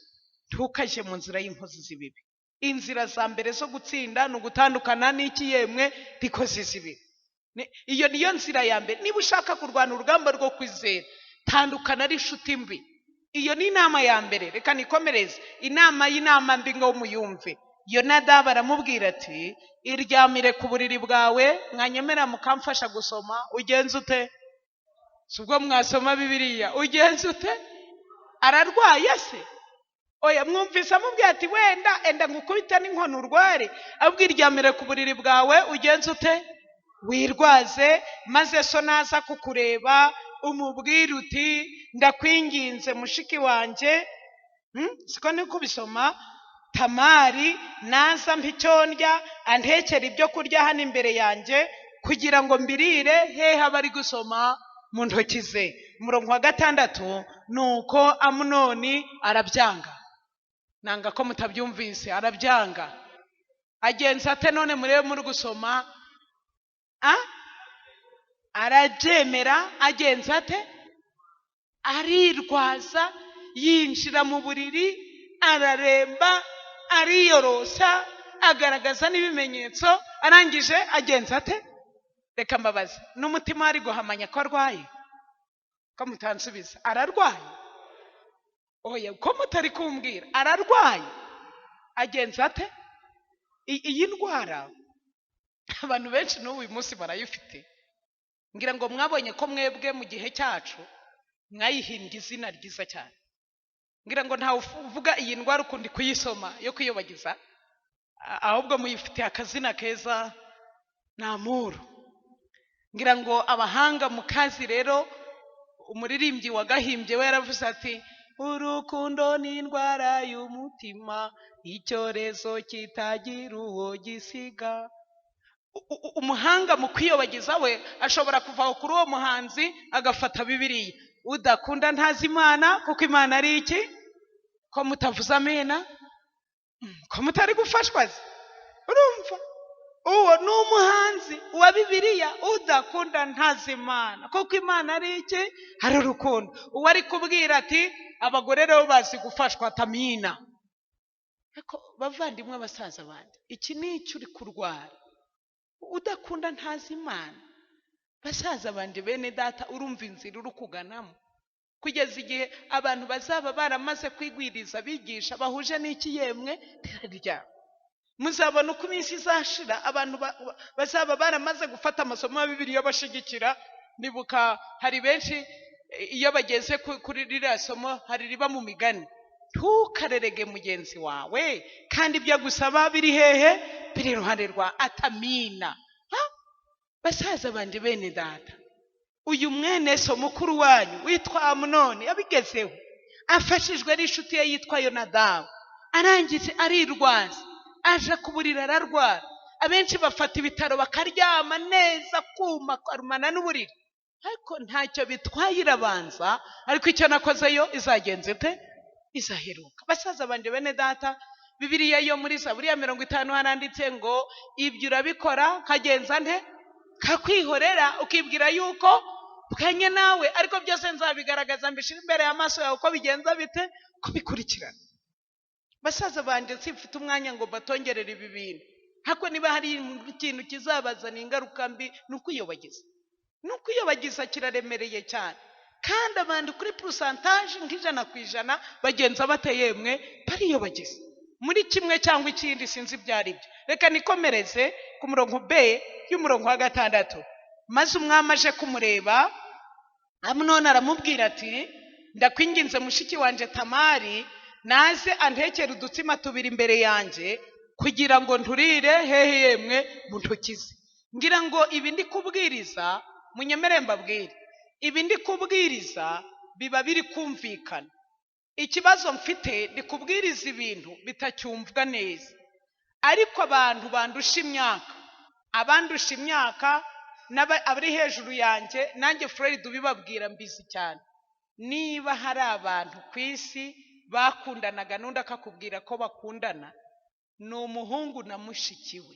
[SPEAKER 1] Ntukajye mu nzira y'inkozi z'ibibi. Inzira za mbere zo gutsinda ni ugutandukana n'iki yemwe rikozi z'ibibi. Iyo niyo nzira ya mbere. Niba ushaka kurwana urugamba rwo kwizera, tandukana n'inshuti mbi. Iyo ni inama ya mbere. Reka nikomereze inama y'inama mbi ngo muyumve. Yonadabu aramubwira ati iryamire ku buriri bwawe, mwanyemera mukamfasha gusoma. Ugenze ute? Si ubwo mwasoma Bibiliya, ugenze ute? Ararwaye se? Oya, mwumvise amubwira ati wenda enda ngukubita n'inkoni urware, abwira iryamire ku buriri bwawe, ugenze ute? Wirwaze, maze so naza kukureba umubwire uti ndakwinginze mushiki wanjye. Siko ni kubisoma. Tamari naza mpa icyo ndya, antekera ibyo kurya hano imbere yanjye kugira ngo mbirire. Hehe abari gusoma? Mu ntoki ze. Umurongo wa 6, nuko Amunoni arabyanga. Nanga ko mutabyumvise, arabyanga. Agenza ate none? Murebe muri gusoma. Arabyemera. Agenza ate? Arirwaza, yinjira mu buriri, araremba, ariyorosa, agaragaza n'ibimenyetso. Arangije agenza ate? Reka mbabaze, n'umutima ari guhamanya ko arwaye? Ko mutansubiza, ararwaye? Oya, ko mutari kumbwira, ararwaye? Agenza ate? Iyi ndwara abantu benshi n'ubu uyu munsi barayifite. Ngira ngo mwabonye ko mwebwe mu gihe cyacu mwayihimbye izina ryiza cyane. Ngira ngo ntawe uvuga iyi ndwara ukundi kuyisoma yo kwiyobagiza, ahubwo muyifitiye akazina keza, ni amuru. Ngira ngo abahanga mu kazi rero, umuririmbyi wagahimbye we yaravuze ati urukundo ni indwara y'umutima, icyorezo kitagira uwo gisiga. Umuhanga mu kwiyobagiza we ashobora kuva kuri uwo muhanzi agafata Bibiliya. Udakunda ntazi Imana, kuko Imana ari iki? Ko mutavuze amena? Ko mutari gufashwa se? Urumva uwo ni umuhanzi wa Bibiliya. Udakunda ntazi Imana, kuko Imana ari iki? Hari urukundo. Uwo ari kubwira ati abagore rero bazi gufashwa, tamina. Ariko bavandimwe, abasaza bandi, iki ni icyo uri kurwara. Udakunda ntazi Imana. Basaza bandi bene data, urumva inzira uri kuganamo, kugeza igihe abantu bazaba baramaze kwigwiriza bigisha bahuje n'iki yemwe ryabo. Muzabona uko iminsi izashira abantu bazaba baramaze gufata amasomo ya Bibiliya bashigikira. Nibuka hari benshi iyo bageze kuri ririya somo hari riba mu migani, ntukarerege mugenzi wawe kandi ibyo agusaba biri hehe? Biri iruhande rwa atamina. Basaza bandi bene data, uyu mwene so mukuru wanyu witwa Amunoni yabigezeho afashijwe n'inshuti ye yitwa Yonadabu. Arangije arirwaza, aje kuburira ararwara. Abenshi bafata ibitaro bakaryama neza kuma karumana n'uburiri, ariko ntacyo bitwaye, irabanza. Ariko icyo nakozeyo izagenze ite? Izaheruka. Basaza banje bene data, Bibiliya yo muri Zaburi ya 50 haranditse ngo ibyo urabikora nkagenza nte? Kakwihorera, ukibwira yuko bwanye nawe, ariko byose nzabigaragaza mbishira imbere y'amaso yawe uko bigenza bite, ko bikurikirana. Basaza banje, simfite umwanya ngo mbatongerere ibi bintu, ariko niba hari ikintu kizabazana ingaruka mbi ni ukwiyobagiza. Ni ukwiyobagiza, kiraremereye cyane. Kandi abantu kuri pourcentage nk'100% bagenza bateyemwe bariyobagiza muri kimwe cyangwa ikindi, sinzi ibyo ari byo. Reka nikomereze ku murongo B y'umurongo wa 6. Maze umwami aje kumureba, Amunoni aramubwira ati ndakwinginze mushiki wanje Tamari naze antekere udutsima tubiri imbere yanjye kugira ngo nturire hehe yemwe mu ntoki ze. Ngira ngo ibi ndi kubwiriza, munyemere mbabwire, ibi ndi kubwiriza biba biri kumvikana. Ikibazo mfite ndi kubwiriza ibintu bitacyumvwa neza, ariko abantu bandusha imyaka, abandusha imyaka abari hejuru yanjye, nanjye Fred ubibabwira mbizi cyane. Niba hari abantu ku isi bakundanaga n'undi akakubwira ko bakundana, ni umuhungu na mushiki we.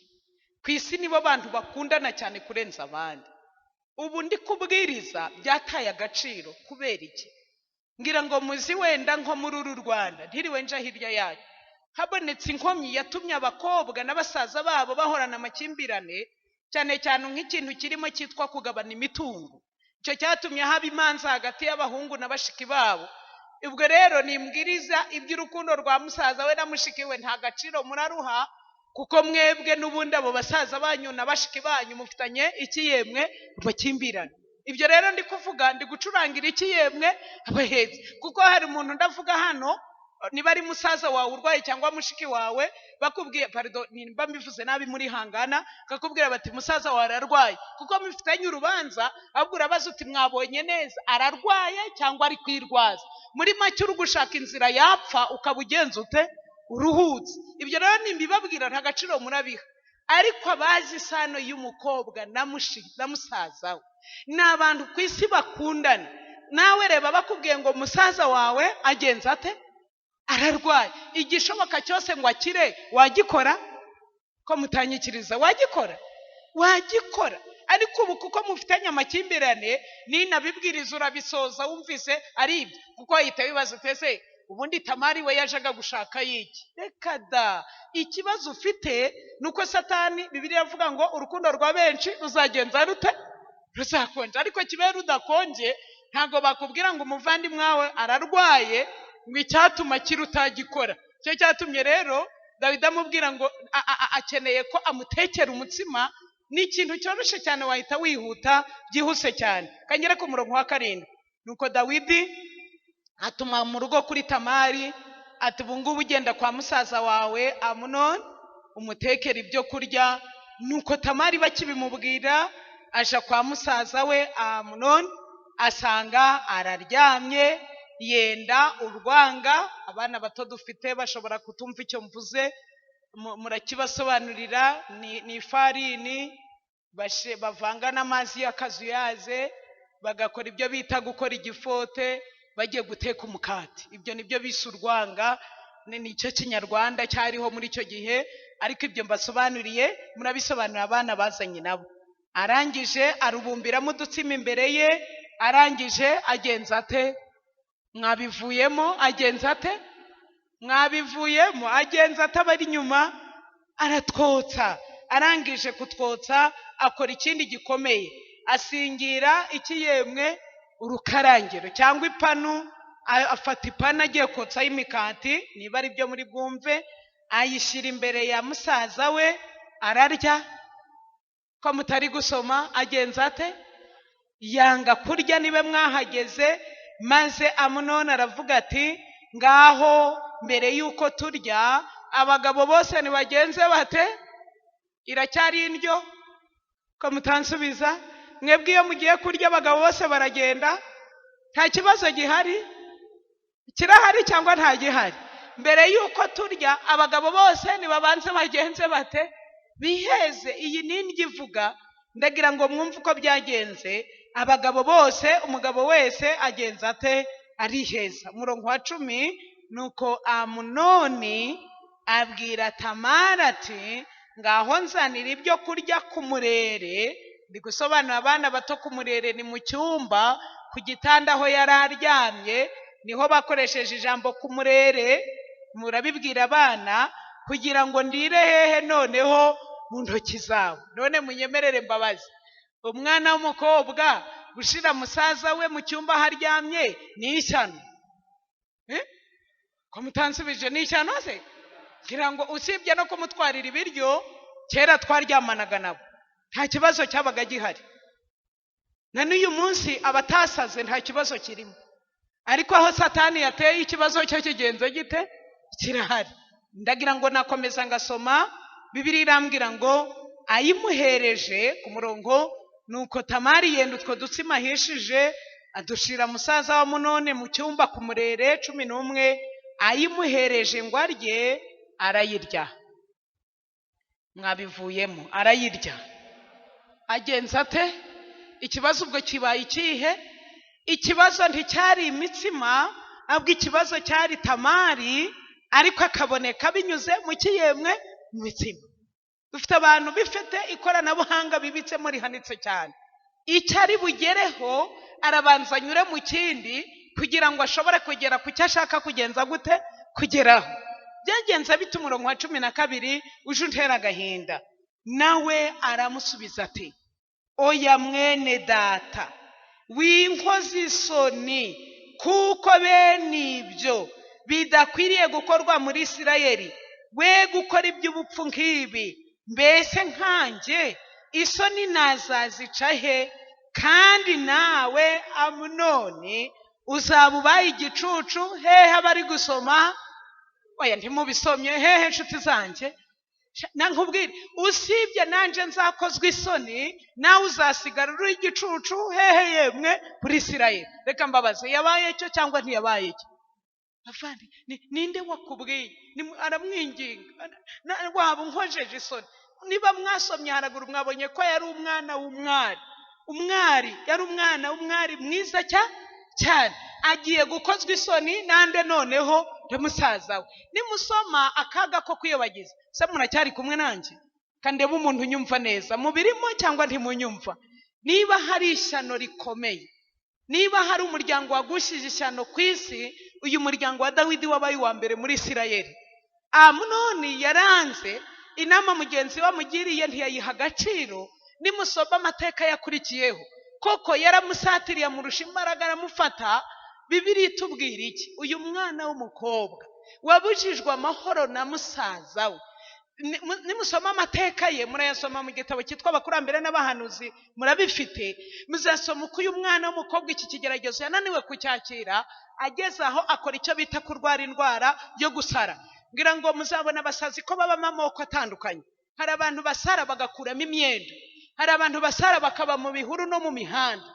[SPEAKER 1] Ku isi nibo bantu bakundana cyane kurenza abandi. Ubu ndi kubwiriza byataye agaciro kubera iki? Ngira ngo muzi wenda nko muri uru Rwanda, ntiriwe nja hirya yayo, habonetse inkomyi yatumye abakobwa n'abasaza babo bahorana amakimbirane, cyane cyane nk'ikintu kirimo cyitwa kugabana imitungo. Icyo cyatumye haba imanza hagati y'abahungu na bashiki babo. Ubwo rero nimbwiriza iby'urukundo rwa musaza we na mushiki we nta gaciro muraruha, kuko mwebwe n'ubundi abo basaza banyu na bashiki banyu mufitanye iki yemwe? Amakimbirane. Ibyo rero ndi kuvuga, ndi gucurangira iki yemwe? Abahetse. Kuko hari umuntu ndavuga hano, niba ari musaza wawe urwaye cyangwa mushiki wawe, bakubwiye, pardon nimba mbivuze nabi muri hangana, bakakubwira bati musaza wawe ararwaye, kuko mufitanye urubanza, ahubwo urabaza uti mwabonye neza ararwaye cyangwa ari kwirwaza. Muri make uri gushaka inzira yapfa ukaba ugenza ute? Uruhutse. Ibyo rero nimbibabwira nta gaciro murabiha, ariko abazi isano y'umukobwa na musaza we ni abantu ku isi bakundana. Nawe reba bakubwiye ngo musaza wawe agenza ate? Ararwaye, igishoboka cyose ngo akire wagikora? Ko mutanyikiriza, wagikora? Wagikora. Ariko ubu kuko mufitanye amakimbirane, ninabibwiriza urabisoza wumvise ari ibyo, kuko wahita wibaza utese ubundi Tamari we yajaga gushaka yiki? Reka da. Ikibazo ufite nuko Satani, Bibiliya avuga ngo urukundo rwa benshi ruzagenza rute? Ruzakonja. Ariko kibe rudakonje, ntabwo bakubwira ngo umuvandimwe wawe ararwaye ngo icyatuma kiri utagikora. Icyo cyatumye rero Dawidi amubwira ngo akeneye ko amutekera umutsima. Ni ikintu cyoroshye cyane, wahita wihuta byihuse cyane. Kangere ku murongo wa 7. Nuko Dawidi atuma mu rugo kuri Tamari ati ubu ngubu ugenda kwa musaza wawe Amunoni umutekera ibyo kurya. Nuko Tamari bakibimubwira aja kwa musaza we Amunoni, asanga araryamye yenda urwanga. Abana bato dufite bashobora kutumva icyo mvuze, murakibasobanurira. Ni ifarini bavanga n'amazi y'akazuyaze, bagakora ibyo bita gukora igifote, bagiye guteka umukati. Ibyo nibyo bise urwanga, nicyo kinyarwanda cyariho muri icyo gihe. Ariko ibyo mbasobanuriye murabisobanurira abana bazanye nabo. Arangije arubumbiramo udutsima imbere ye, arangije agenza ate? Mwabivuyemo agenza ate? Mwabivuyemo agenza ate? Abari inyuma aratwotsa. Arangije kutwotsa akora ikindi gikomeye, asingira ikiyemwe urukarangiro cyangwa ipanu. Afata ipanu agiye kotsaho imikati, niba ari byo muri bwumve, ayishyira imbere ya musaza we ararya. Ko mutari gusoma, agenza ate? Yanga kurya. Nibe mwahageze. Maze Amunoni aravuga ati ngaho mbere yuko turya abagabo bose nibagenze bate? Iracyari indyo? Ko mutansubiza? Mwebwe iyo mugiye kurya abagabo bose baragenda, nta kibazo gihari? Kirahari cyangwa nta gihari? Mbere yuko turya abagabo bose nibabanze bagenze bate? Biheze. Iyi ni indyo ivuga, ndagira ngo mwumve uko byagenze. Abagabo bose, umugabo wese agenza ate? Ariheza. Umurongo wa 10, nuko Amunoni Abwira Tamari ati ngaho nzanira ibyo kurya ku murere. Ndi gusobanura abana bato, ku murere ni mu cyumba, ku gitanda aho yari aryamye, niho bakoresheje ijambo ku murere. Murabibwira abana kugira ngo ndire hehe noneho mu ntoki zawe. None munyemerere mbabazi, umwana w'umukobwa gushira musaza we mu cyumba aho aryamye ni ishyano? Ko mutansubije, ni ishyano se? Ngira ngo usibye no kumutwarira ibiryo, kera twaryamanaga nabo nta kibazo cyabaga gihari, na n'uyu munsi abatasaze nta kibazo kirimo, ariko aho Satani yateye ikibazo cyo kigenze gite kirahari. Ndagira ngo nakomeza ngasoma Bibiliya irambwira ngo ayimuhereje ku murongo, nuko Tamari yenda utwo dutsima ahishije adushira musaza wa Amunoni mu cyumba ku murere. 11, ayimuhereje ngo arye, arayirya. Mwabivuyemo, arayirya. Agenza ate? Ikibazo ubwo kibaye ikihe? Ikibazo nticyari imitsima, ahubwo ikibazo cyari Tamari, ariko akaboneka binyuze mu kiyemwe mu mitsima. Dufite abantu bifite ikoranabuhanga bibitsemo rihanitse cyane. Icyo ari bugereho arabanza anyure mu kindi kugira ngo ashobore kugera ku cyo ashaka kugenza gute kugeraho. Byagenze bite? Umurongo wa 12 uje untera agahinda. Nawe aramusubiza ati oya mwene data, winkoze isoni, kuko bene ibyo bidakwiriye gukorwa muri Isirayeli. We gukora iby'ubupfu nk'ibi, mbese nkanjye isoni nazazica he? Kandi nawe Amunoni uzaba ubaye igicucu. Hehe abari gusoma? Oya ntimubisomye. Hehe inshuti zanjye? Nkubwire, usibye nanjye nzakozwa isoni, nawe uzasigara uri igicucu hehe yemwe muri Isirayeli. Reka mbabaze, yabaye cyo cyangwa ntiyabaye cyo? Avandi, ninde wakubwiye? Aramwinginga, waba unkojeje isoni. Niba mwasomye haraguru mwabonye ko yari umwana w'umwari, umwari yari umwana w'umwari mwiza cyane, agiye gukozwa isoni nande noneho na musaza we. Nimusoma akaga ko kwiyobagiza, se muracyari kumwe nanjye? Kandebe umuntu unyumva neza, mubirimo cyangwa ntimunyumva? Niba hari ishyano rikomeye, niba hari umuryango wagushije ishyano ku isi, uyu muryango wa Dawidi wabaye uwa mbere muri Isirayeli. Amunoni yaranze inama mugenzi we amugiriye, ntiyayiha agaciro. Nimusoma amateka yakurikiyeho, koko yaramusatiriye amurusha imbaraga aramufata. Bibiliya itubwira iki? Uyu mwana w'umukobwa wabujijwe amahoro na musaza we, nimusoma amateka ye, murayasoma mu gitabo cyitwa Abakurambere n'Abahanuzi, murabifite. Muzasoma uko uyu mwana w'umukobwa iki kigeragezo yananiwe kucyakira, ageze aho akora icyo bita kurwara indwara yo gusara. Ngira ngo muzabona abasazi ko babamo amoko atandukanye. Hari abantu basara bagakuramo imyenda, hari abantu basara bakaba mu bihuru no mu mihanda,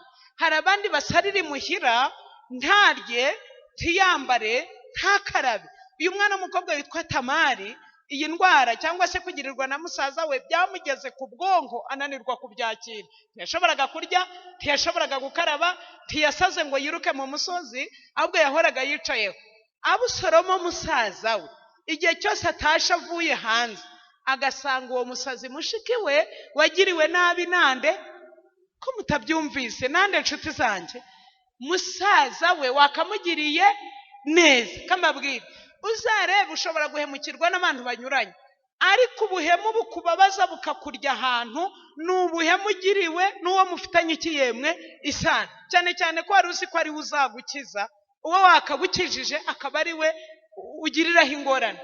[SPEAKER 1] hari abandi basarira imuhira ntarye, ntiyambare, ntakarabe. Uyu mwana w'umukobwa witwa Tamari, iyi ndwara cyangwa se kugirirwa na musaza we byamugeze ku bwonko, ananirwa kubyakira. Ntiyashoboraga kurya, ntiyashoboraga gukaraba, ntiyasaze ngo yiruke mu musozi, ahubwo yahoraga yicayeho. Abusalomo musaza we igihe cyose atashe avuye hanze agasanga uwo musazi mushiki we wagiriwe nabi nande, ko mutabyumvise nande nshuti zanjye, musaza we wakamugiriye neza. Kamabwire, uzarebe ushobora guhemukirwa n'abantu banyuranye, ariko ubuhemu bukubabaza bukakurya ahantu ni ubuhemu ugiriwe n'uwo mufitanye ikiyemwe isano, cyane cyane ko wari uzi ko ari we uzagukiza, uwo wakagukijije akaba ari we ugiriraho ingorane.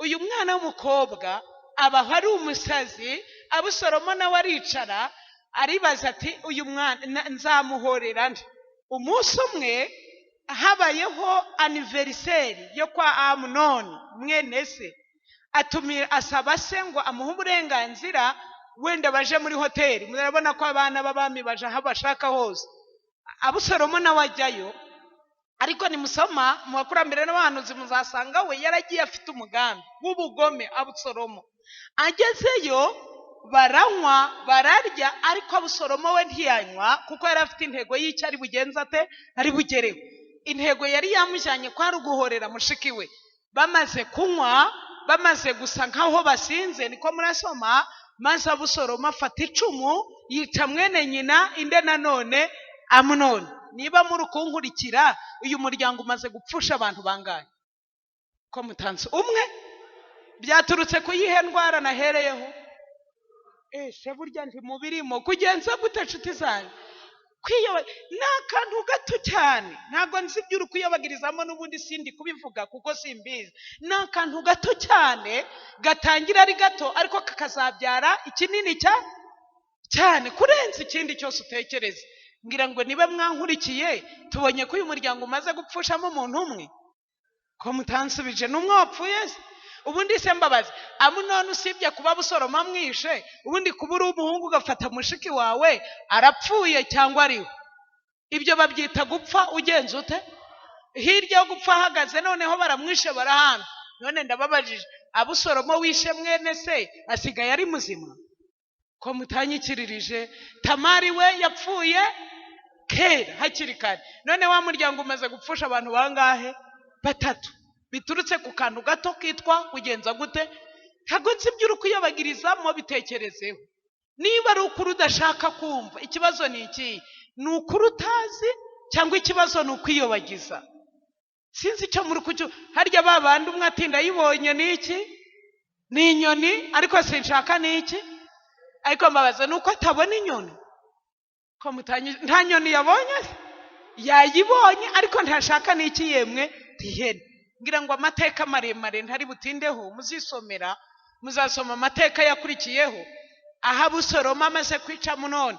[SPEAKER 1] Uyu mwana w'umukobwa abaho ari umusazi. Abusalomo nawe aricara aribaza ati uyu mwana nzamuhorera nde? Umunsi umwe habayeho aniveriseri yo kwa Amunoni mwene se, atumira asaba se ngo amuhe uburenganzira wenda baje muri hoteli. Murabona ko abana b'abami baje aho bashaka hose. Abusalomo nawe ajyayo, ariko nimusoma mu bakurambere n'abahanuzi muzasanga we yaragiye afite umugambi w'ubugome. Abusalomo agezeyo baranywa bararya, ariko Abusalomo we ntiyanywa kuko yari afite intego y'icyo ari bugenze ate, ari bugereho. Intego yari yamujyanye ko ari uguhorera mushiki we. Bamaze kunywa Bamaze gusa nkaho basinze, niko murasoma. Maze Abusalomu afata icumu yica mwene nyina inde nanone Amunoni. Niba muri kunkurikira, uyu muryango umaze gupfusha abantu bangahe? Ko mutanze umwe? Byaturutse ku yihe ndwara nahereyeho? Ese burya ntimubirimo kugenza gute, nshuti zanjye? Kwiyoba ni akantu gato cyane, ntabwo nzi ibyo uri kuyobagirizamo, n'ubundi sindi kubivuga kuko simbizi. Ni akantu gato cyane gatangira ari gato, ariko kakazabyara ikinini cyane kurenza ikindi cyose utekereza. Ngira ngo niba mwankurikiye, tubonye ko uyu muryango umaze gupfushamo umuntu umwe. Ko mutansubije, ni umwe wapfuye se? Ubundi se mbabazi, Amunoni usibye kuba Abusalomu amwishe, ubundi kuba uri umuhungu ugafata mushiki wawe, arapfuye cyangwa ariwe? Ibyo babyita gupfa ugenza ute? Hirya yo gupfa ahagaze, noneho baramwishe, barahamba. None ndababajije, Abusalomu wishe mwene se asigaye ari muzima? Ko mutanyikiririje? Tamari we yapfuye kera hakiri kare. None wa muryango umaze gupfusha abantu bangahe? Batatu, biturutse ku kantu gato kitwa kugenza gute? Ntabwo nzi ibyo uri kuyobagirizamo, bitekerezeho. Niba ari ukuri udashaka kumva, ikibazo ni iki? Ni ukuri utazi cyangwa ikibazo ni ukwiyobagiza? Sinzi icyo muri kucyo. Harya ba bandi umwe ati ndayibonye ni iki? Ni inyoni, ariko sinshaka ni iki? Ariko mbabaza, ni uko atabona inyoni? Ko mutanyi, nta nyoni yabonye se? Yayibonye ariko ntashaka ni iki yemwe? Ihene. Ngira ngo amateka maremare ntari butindeho, muzisomera, muzasoma amateka yakurikiyeho. Aho Abusalomu amaze kwica Amunoni,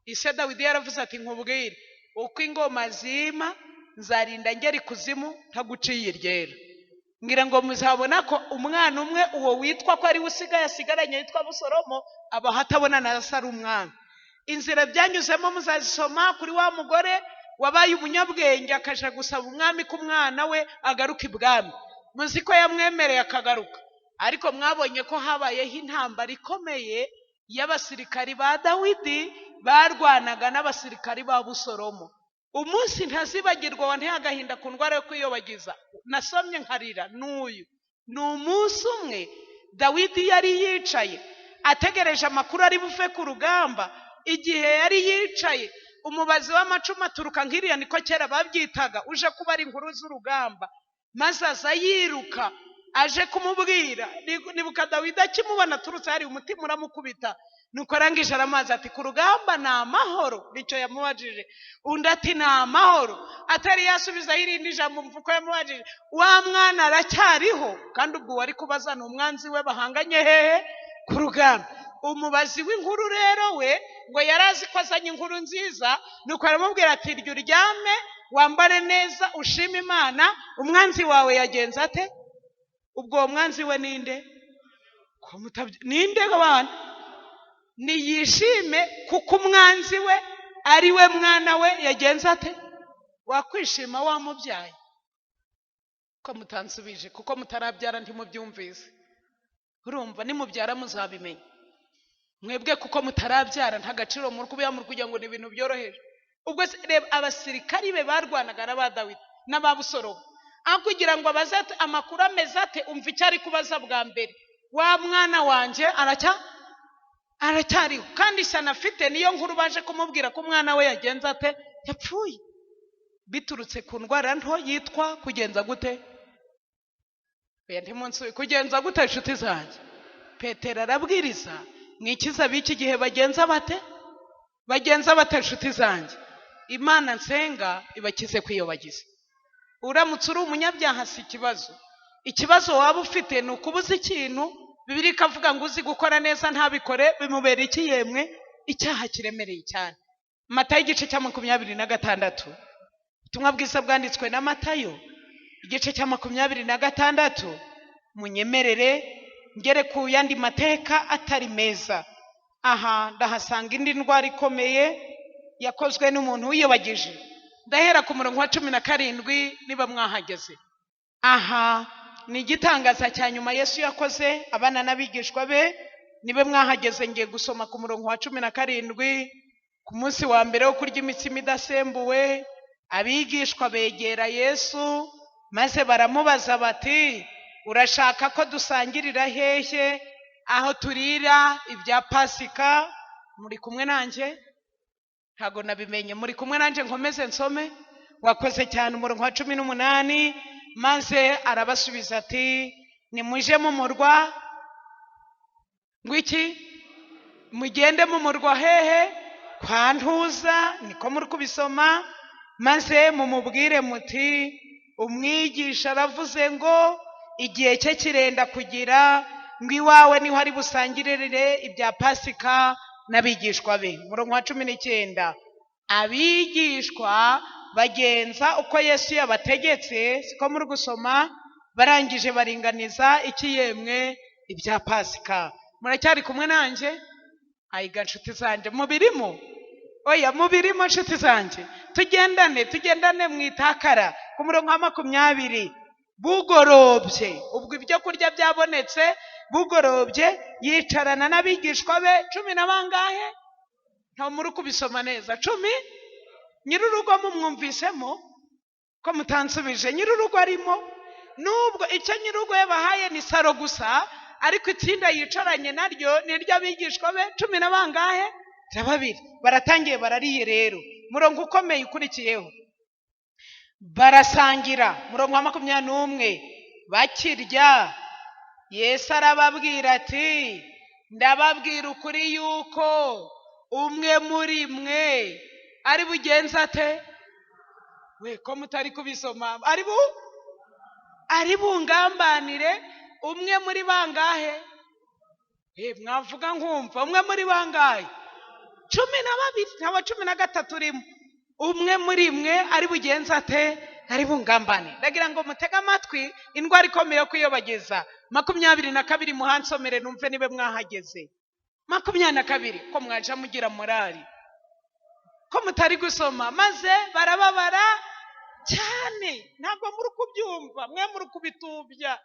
[SPEAKER 1] ise Dawidi yaravuze ati nkubwire uko ingoma zima, nzarinda ngera ikuzimu ntaguciye iryera. Ngira ngo muzabona ko umwana umwe uwo witwa ko ari we usigaye asigaranye witwa Abusalomu abaho atabona na se ari umwami. Inzira byanyuzemo muzazisoma kuri wa mugore wabaye umunyabwenge akaja gusaba umwami ko umwana we agaruka ibwami. Muzi ko yamwemereye akagaruka, ariko mwabonye ko habayeho intambara ikomeye y'abasirikari ba Dawidi barwanaga n'abasirikari ba Abusalomu. Umunsi ntazibagirwa wanteye agahinda ku ndwara yo kwiyobagiza, nasomye nkarira, n'uyu ni umunsi umwe Dawidi yari yicaye ategereje amakuru ari buve ku rugamba. Igihe yari yicaye, umubazi w'amacumu aturuka nk'iriya, niko kera babyitaga, uje kubara inkuru z'urugamba, maze aza yiruka aje kumubwira. Nibuka Dawidi akimubona aturutse hari umutima uramukubita. Nuko arangije aramazi ati ku rugamba ni amahoro? Nicyo yamubajije. Undi ati ni amahoro. Atari yasubizaho irindi jambo, mva uko yamubajije: wa mwana aracyariho? Kandi ubwo uwari kubaza ni umwanzi we bahanganye hehe? Ku rugamba. Umubazi w'inkuru rero we ngo yari azi ko azanye inkuru nziza, nuko aramubwira ati rya uryame, wambare neza, ushime Imana, umwanzi wawe yagenze ate? Ubwo uwo mwanzi we ninde? Ko ninde bana? Niyishime kuko umwanzi we ari we mwana we yagenze ate? Wakwishima wamubyaye? Ko mutansubije, kuko mutarabyara ntimubyumvise. Urumva nimubyara muzabimenya. Mwebwe kuko mutarabyara nta gaciro muri kubiha, muri kugira ngo ni ibintu byoroheje. Ubwo se reba abasirikari be barwanaga n'aba Dawidi n'aba Abusalomu, aho kugira ngo abaze ati amakuru ameze ate, umva icyo ari kubaza bwa mbere: wa mwana wanjye aracyariho? Kandi ishyano afite niyo nkuru baje kumubwira ko umwana we yagenze ate? Yapfuye, biturutse ku ndwara nto yitwa kugenza gute? Oya, ntimunsi kugenza gute, inshuti zanjye? Petero arabwiriza, mwikiza b'iki gihe bagenza bate? Bagenza bate, inshuti zanjye? Imana nsenga ibakize kwiyobagiza. Uramutse uri umunyabyaha si ikibazo. Ikibazo waba ufite ni ukubuza ikintu Bibiliya ikavuga ngo uzi gukora neza ntabikore bimubera iki yemwe? Icyaha kiremereye cyane. Matayo igice cya 26, ubutumwa bwiza bwanditswe na Matayo igice cya 26. Munyemerere ngere ku yandi mateka atari meza. Aha ndahasanga indi ndwara ikomeye yakozwe n'umuntu wiyobagije. Ndahera ku murongo wa 17 niba mwahageze. Aha ni igitangaza cya nyuma Yesu yakoze abana n'abigishwa be. Nibe mwahageze, ngiye gusoma ku murongo wa 17. Ku munsi wa mbere wo kurya imitsima idasembuwe, abigishwa begera Yesu maze baramubaza bati Urashaka ko dusangirira hehe aho turira ibya Pasika? Muri kumwe nanjye? Ntabwo nabimenye. Muri kumwe nanjye? Nkomeze nsome? Wakoze cyane. Umurongo wa 18: maze arabasubiza ati: "Nimuje mu murwa." Ngo iki? Mugende mu murwa hehe? Kwa Ntuza, niko muri kubisoma. Maze mumubwire muti: 'Umwigisha aravuze ngo igihe cye kirenda kugira, ngo iwawe niho ari busangirire ibya Pasika n'abigishwa be.'" Umurongo wa 19: abigishwa bagenza uko Yesu yabategetse, siko muri gusoma? Barangije baringaniza iki yemwe? Ibya Pasika. Muracyari kumwe nanjye? Ayiga, nshuti zanjye, mubirimo? Oya, mubirimo nshuti zanjye? Tugendane, tugendane mu itakara. Ku murongo wa 20: bugorobye, ubwo ibyo kurya byabonetse, bugorobye yicarana n'abigishwa be cumi na bangahe? Nta muri kubisoma neza. Cumi. Nyir'urugo mumwumvisemo ko mutansubije? Nyir'urugo arimo. Nubwo icyo nyir'urugo yabahaye ni saro gusa, ariko itsinda yicaranye naryo ni iry'abigishwa be cumi na bangahe? Na babiri. Baratangiye barariye rero. Murongo ukomeye ukurikiyeho: barasangira. Murongo wa 21: bakirya, Yesu arababwira ati: "Ndababwira ukuri yuko umwe muri mwe ari bugenze ate?" We ko mutari kubisoma? Ari bungambanire. Umwe muri bangahe? Mwavuga nkumva. Umwe muri bangahe? 12, nta 13 urimo. Umwe muri mwe ari bugenze ate? Ari bungambane. Ndagira ngo mutege amatwi indwara ikomeye yo kwiyobagiza. 22, muhansomere numve niba mwahageze. 22, ko mwaje mugira morali, ko mutari gusoma? Maze barababara cyane. Ntabwo muri kubyumva, mwe muri kubitubya.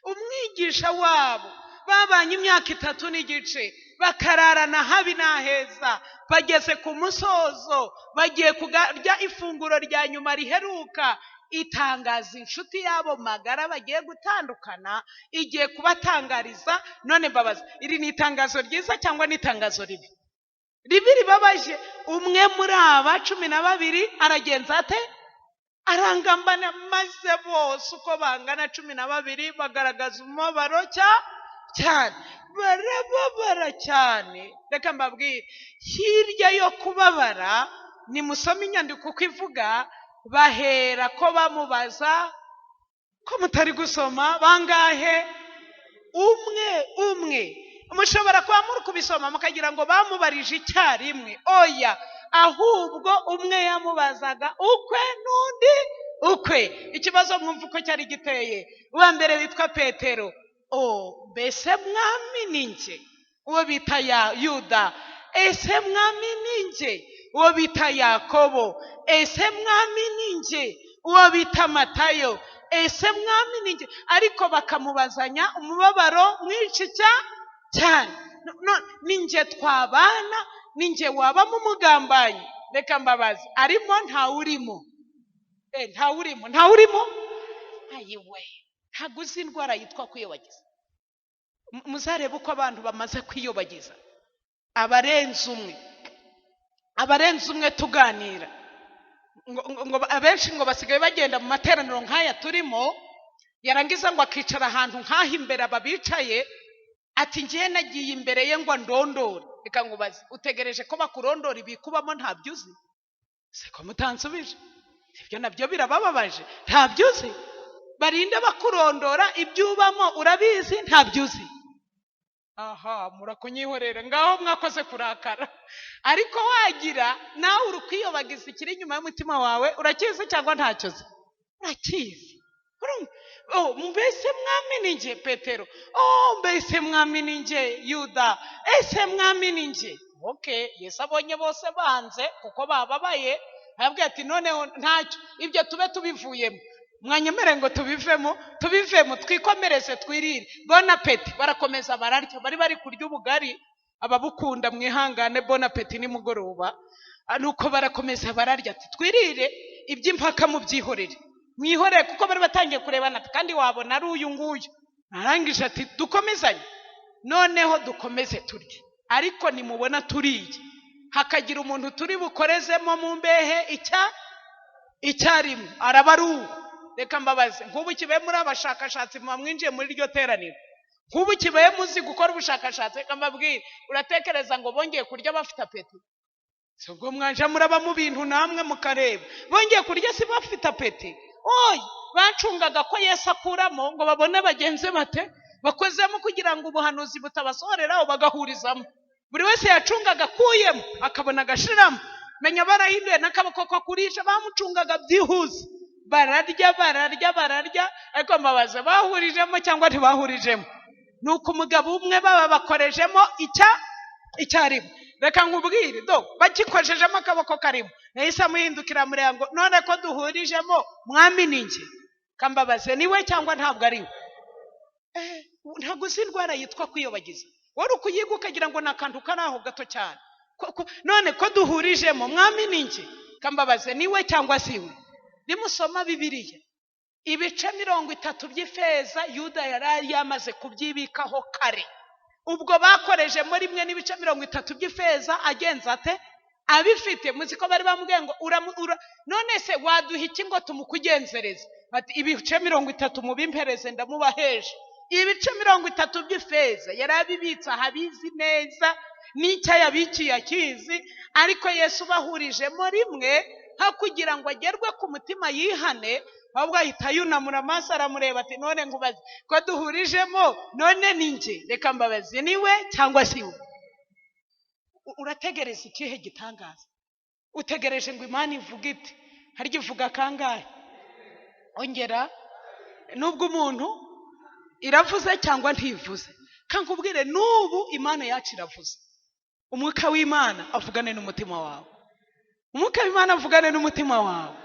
[SPEAKER 1] Umwigisha wabo babanye imyaka 3 n'igice, bakararana habi n'aheza, bageze ku musozo, bagiye kurya ifunguro rya nyuma riheruka. Itangaza inshuti yabo magara bagiye gutandukana, igiye kubatangariza. None mbabaza, iri ni itangazo ryiza cyangwa ni itangazo ribi? Ribi, ribabaje. Umwe muri aba 12 aragenza ate? Arangambana. Maze bose uko bangana 12 bagaragaza umubabaro cyane, barababara cyane. Reka mbabwire, hirya yo kubabara, nimusome inyandiko uko ivuga, bahera ko bamubaza. Ko mutari gusoma? Bangahe? Umwe umwe. Mushobora kuba muri kubisoma mukagira ngo bamubarije icyarimwe. Oya, ahubwo umwe yamubazaga ukwe n'undi ukwe. Ikibazo mwumva uko cyari giteye. Uwa mbere witwa Petero: "O mbese Mwami, ni njye?" Uwo bita ya Yuda: "Ese Mwami, ni njye?" Uwo bita Yakobo: "Ese Mwami, ni njye?" Uwo bita Matayo: "Ese Mwami, ni njye?" Ariko bakamubazanya umubabaro mwinshi cyane. Ni njye twabana? Ni njye wabamo umugambanyi? Reka mbabaze, arimo? Ntawurimo? Ntawurimo, ntawurimo. Ayiwe, ntabwo uzi indwara yitwa kwiyobagiza. Muzarebe uko abantu bamaze kwiyobagiza, abarenze umwe, abarenze umwe tuganira ngo abenshi ngo basigaye bagenda mu materaniro nk'aya turimo, yarangiza ngo akicara ahantu nk'aha imbere aba bicaye, ati: "Ngiye nagiye imbere ye ngo ndondore." Reka nkubaze, utegereje ko bakurondora ibikubamo ntabyo uzi? Siko mutansubije? Ibyo nabyo birabababaje. Ntabyo uzi? Barinde bakurondora ibyo ubamo urabizi? Ntabyo uzi? Aha murakunyihorera, ngaho mwakoze kurakara. Ariko wagira nawe uri kwiyobagiza, ikiri inyuma y'umutima wawe urakizi cyangwa ntacyo uzi? Urakizi. Urumva? Oh, mbese Mwami, ni njye? Petero: "Oh, mbese Mwami, ni njye?" Yuda: "Ese Mwami, ni njye?" Okay, Yesu abonye bose banze kuko bababaye, arabwira ati: "Noneho ntacyo, ibyo tube tubivuyemo." Mwanyemere ngo tubivemo, tubivemo, twikomereze, twirire. Bon appétit. Barakomeza bararya. Bari kurya ubugari, ababukunda mwihangane, bon appétit nimugoroba. Nuko barakomeza bararya, ati: "Twirire, iby'impaka mubyihorere, mwihorere," kuko bari batangiye kurebana ati: "Kandi wabona ari uyu nguyu." Arangije ati dukomezanye, noneho dukomeze turye, ariko nimubona turiye hakagira umuntu turi bukorezemo mu mbehe icyarimwe araba ari uwo. Reka mbabaze, nk'ubu kibaye muri abashakashatsi muba mwinjiye muri iryo teraniro, nk'ubu kibaye muzi gukora ubushakashatsi, reka mbabwire, uratekereza ngo bongeye kurya bafite apeti? Si ubwo mwaje muraba mu bintu namwe mukareba, bongeye kurya si bafite apeti? Oya, bacungaga ko Yesu akuramo ngo babone bagenze bate bakozemo, kugira ngo ubuhanuzi butabasohoreraho bagahurizamo. Buri wese yacungaga akuyemo akabona agashiramo. Menya barahinduye n'akaboko ko kurisha, bamucungaga byihuse. Bararya bararya bararya, ariko mbabaza, bahurijemo cyangwa ntibahurijemo? Nuko umugabo umwe baba bakorejemo icyarimwe. Reka nkubwire, do bagikojejemo akaboko karimo, yahise amuhindukira amureba ngo none ko duhurijemo mwami ni njye? Kambabaze, niwe cyangwa ntabwo ari we? Ntabwo uzi indwara yitwa kwiyobagiza, wari ukuyiga ukagira ngo ni akantu kari aho gato cyane. None ko duhurijemo mwami ni njye? Kambabaze, niwe cyangwa si we? Nimusoma Bibiliya, ibice 30 by'ifeza Yuda yari yamaze kubyibikaho kare. Ubwo bakorejemo rimwe n'ibice 30 by'ifeza, agenza ate? Abifite. Muzi ko bari bamubwiye ngo none se waduha iki ngo tumukugenzereze? Ati ibice 30 mubimpereze ndamubaheje. Ibice 30 by'ifeza yari abibitse ahabizi neza, n'icyo yabikiye akizi, ariko Yesu bahurijemo rimwe, nka kugira ngo agerwe ku mutima yihane, ahubwo ahita yunamura amaso aramureba ati none nkubaze ko duhurijemo, none ni njye? Reka mbabaze, niwe cyangwa si we? Urategereza ikihe gitangaza? Utegereje ngo Imana ivuge iti, harya ivuga kangahe? Ongera. Nubwo umuntu iravuze cyangwa ntivuze, kankubwire n'ubu Imana yacu iravuze. Umwuka w'Imana avugane n'umutima wawe, umwuka w'Imana avugane n'umutima wawe.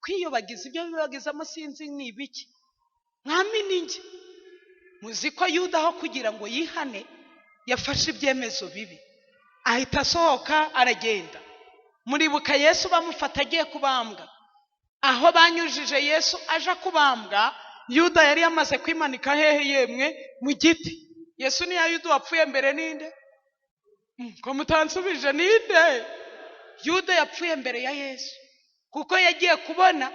[SPEAKER 1] Kwiyobagiza ibyo bibagizamo sinzi ni ibiki, mwami ni njye. Muzi ko Yuda aho kugira ngo yihane yafashe ibyemezo bibi, ahita asohoka aragenda. Muribuka Yesu bamufata agiye kubambwa, aho banyujije Yesu aja kubambwa, Yuda yari yamaze kwimanika hehe yemwe? Mu giti. Yesu niya Yuda wapfuye mbere ninde? Ko mutansubije ninde? Yuda yapfuye mbere ya Yesu, kuko yagiye kubona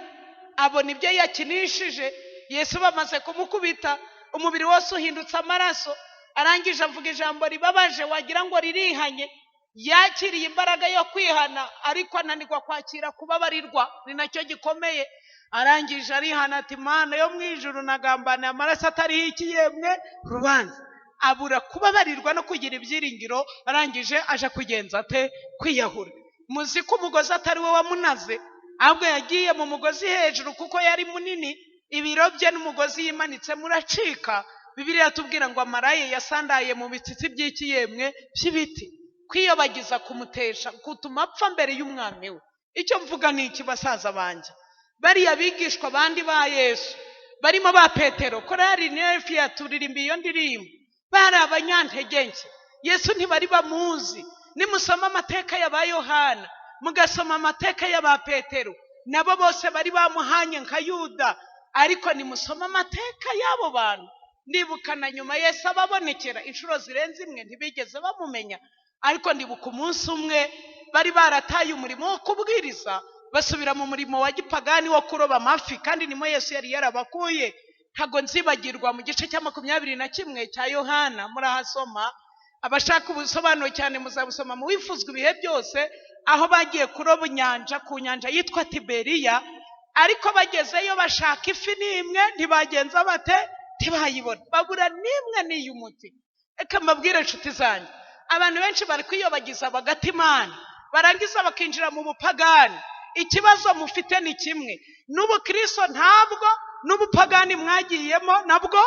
[SPEAKER 1] abona ibyo yakinishije. Yesu bamaze kumukubita, umubiri wose uhindutse amaraso, arangije avuga ijambo ribabaje wagira ngo ririhanye. Yakiriye imbaraga yo kwihana, ariko ananirwa kwakira kubabarirwa, ni nacyo gikomeye. Arangije arihana ati Mana yo mu ijuru nagambaniye amaraso atariho iki yemwe rubanza. Abura kubabarirwa no kugira ibyiringiro, arangije aje kugenza ate? Kwiyahura. Muzi ko umugozi atari we wamunaze, ahubwo yagiye mu mugozi hejuru kuko yari munini, ibiro bye n'umugozi yimanitse muracika. Bibiliya yatubwira ngo amaraye yasandaye mu bitsitsi by'iki yemwe by'ibiti. Kwiyobagiza kumutesha gutuma apfa mbere y'umwami we. Icyo mvuga ni iki basaza banjye, bariya bigishwa bandi ba Yesu barimo ba Petero, korali Nefi yaturirimbiye iyo ndirimbo, bari abanyantege nke, Yesu ntibari bamuzi. Nimusoma amateka ya ba Yohana, mugasoma amateka ya ba Petero, nabo bose bari bamuhanye nka Yuda, ariko nimusoma amateka y'abo bantu, ndibuka na nyuma Yesu ababonekera inshuro zirenze imwe ntibigeze bamumenya. Ariko ndibuka umunsi umwe bari barataye umurimo wo kubwiriza, basubira mu murimo wa gipagani wo kuroba amafi, kandi nimo Yesu yari yarabakuye. Ntago nzibagirwa mu gice cya 21 cya Yohana, murahasoma. Abashaka ubusobanuro cyane muzabusoma mu wifuzwa ibihe byose, aho bagiye kuroba inyanja ku nyanja yitwa Tiberiya, ariko bagezeyo bashaka ifi n'imwe ntibagenza bate? Ntibayibona, babura n'imwe n'iy'umuti. Reka mbabwire inshuti zanjye, abantu benshi bari kwiyobagiza bagata Imana, barangiza bakinjira mu bupagani. Ikibazo mufite ni kimwe, n'ubukristo ntabwo, n'ubupagani mwagiyemo nabwo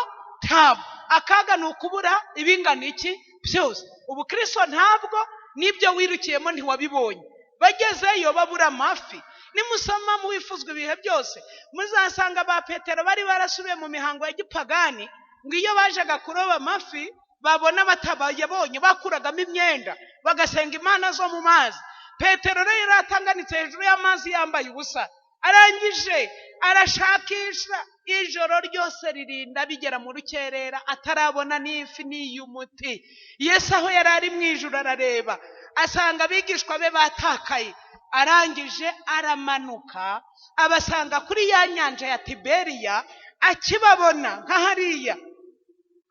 [SPEAKER 1] ntabwo. Akaga ni ukubura ibingana iki byose. Ubukristo ntabwo, n'ibyo wirukiyemo ntiwabibonye. Bagezeyo babura amafi. Nimusoma mu wifuzwa ibihe byose, muzasanga ba Petero bari barasubiye mu mihango ya gipagani, ngo iyo bajaga kuroba amafi babona batabayabonye bakuragamo imyenda bagasenga imana zo mu mazi. Petero rero yari atanganitse hejuru y'amazi yambaye ubusa, Arangije arashakisha ijoro ryose ririnda bigera mu rukerera atarabona n'ifi n'iy'umuti. Yesu aho yari ari mu ijuru arareba asanga abigishwa be batakaye. Arangije aramanuka abasanga kuri ya nyanja ya Tiberiya. Akibabona nka hariya,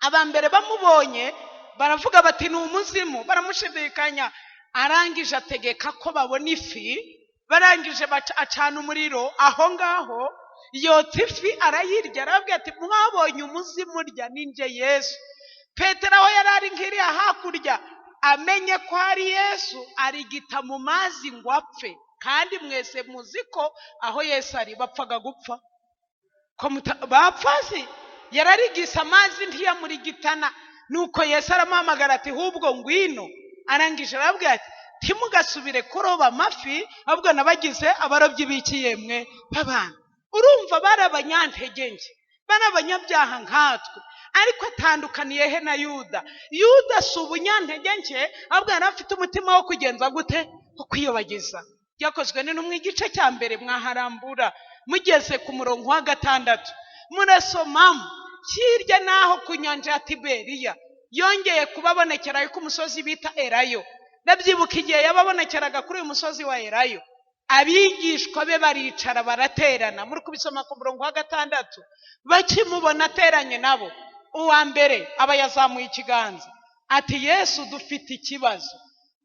[SPEAKER 1] aba mbere bamubonye baravuga bati ni umuzimu, baramushidikanya. Arangije ategeka ko babona ifi. Barangije acana umuriro aho ngaho, yotsa ifi arayirya. Arababwira ati mwabonye umuzimu urya, ni njye Yesu. Petero aho yari ari nk'iriya hakurya, amenye ko ari Yesu, arigita mu mazi ngo apfe. Kandi mwese muzi ko aho Yesu ari bapfaga gupfa, ko bapfa se? Yararigise amazi ntiyamurigitana. Nuko Yesu aramuhamagara ati hubwo ngwino. Arangije arababwira ati ntimugasubire kuroba amafi, ahubwo nabagize abarobyi b'iki yemwe b'abantu. Urumva bari abanyantege nke, bari abanyabyaha nkatwe, ariko atandukaniye he na Yuda? Yuda si ubunyantege nke, ahubwo yari afite umutima wo kugenza gute? Wo kwiyobagiza. Byakozwe n'intumwa igice cya mbere, mwaharambura mugeze ku murongo wa 6 murasomamo. Hirya n'aho ku nyanja ya Tiberiya yongeye kubabonekera ku musozi bita Elayo. Ndabyibuka igihe yababonekeraga kuri uyu musozi wa Elayo, abigishwa be baricara baraterana. Muri kubisoma ku murongo wa 6, bakimubona ateranye nabo, uwa mbere aba yazamuye ikiganza ati Yesu dufite ikibazo,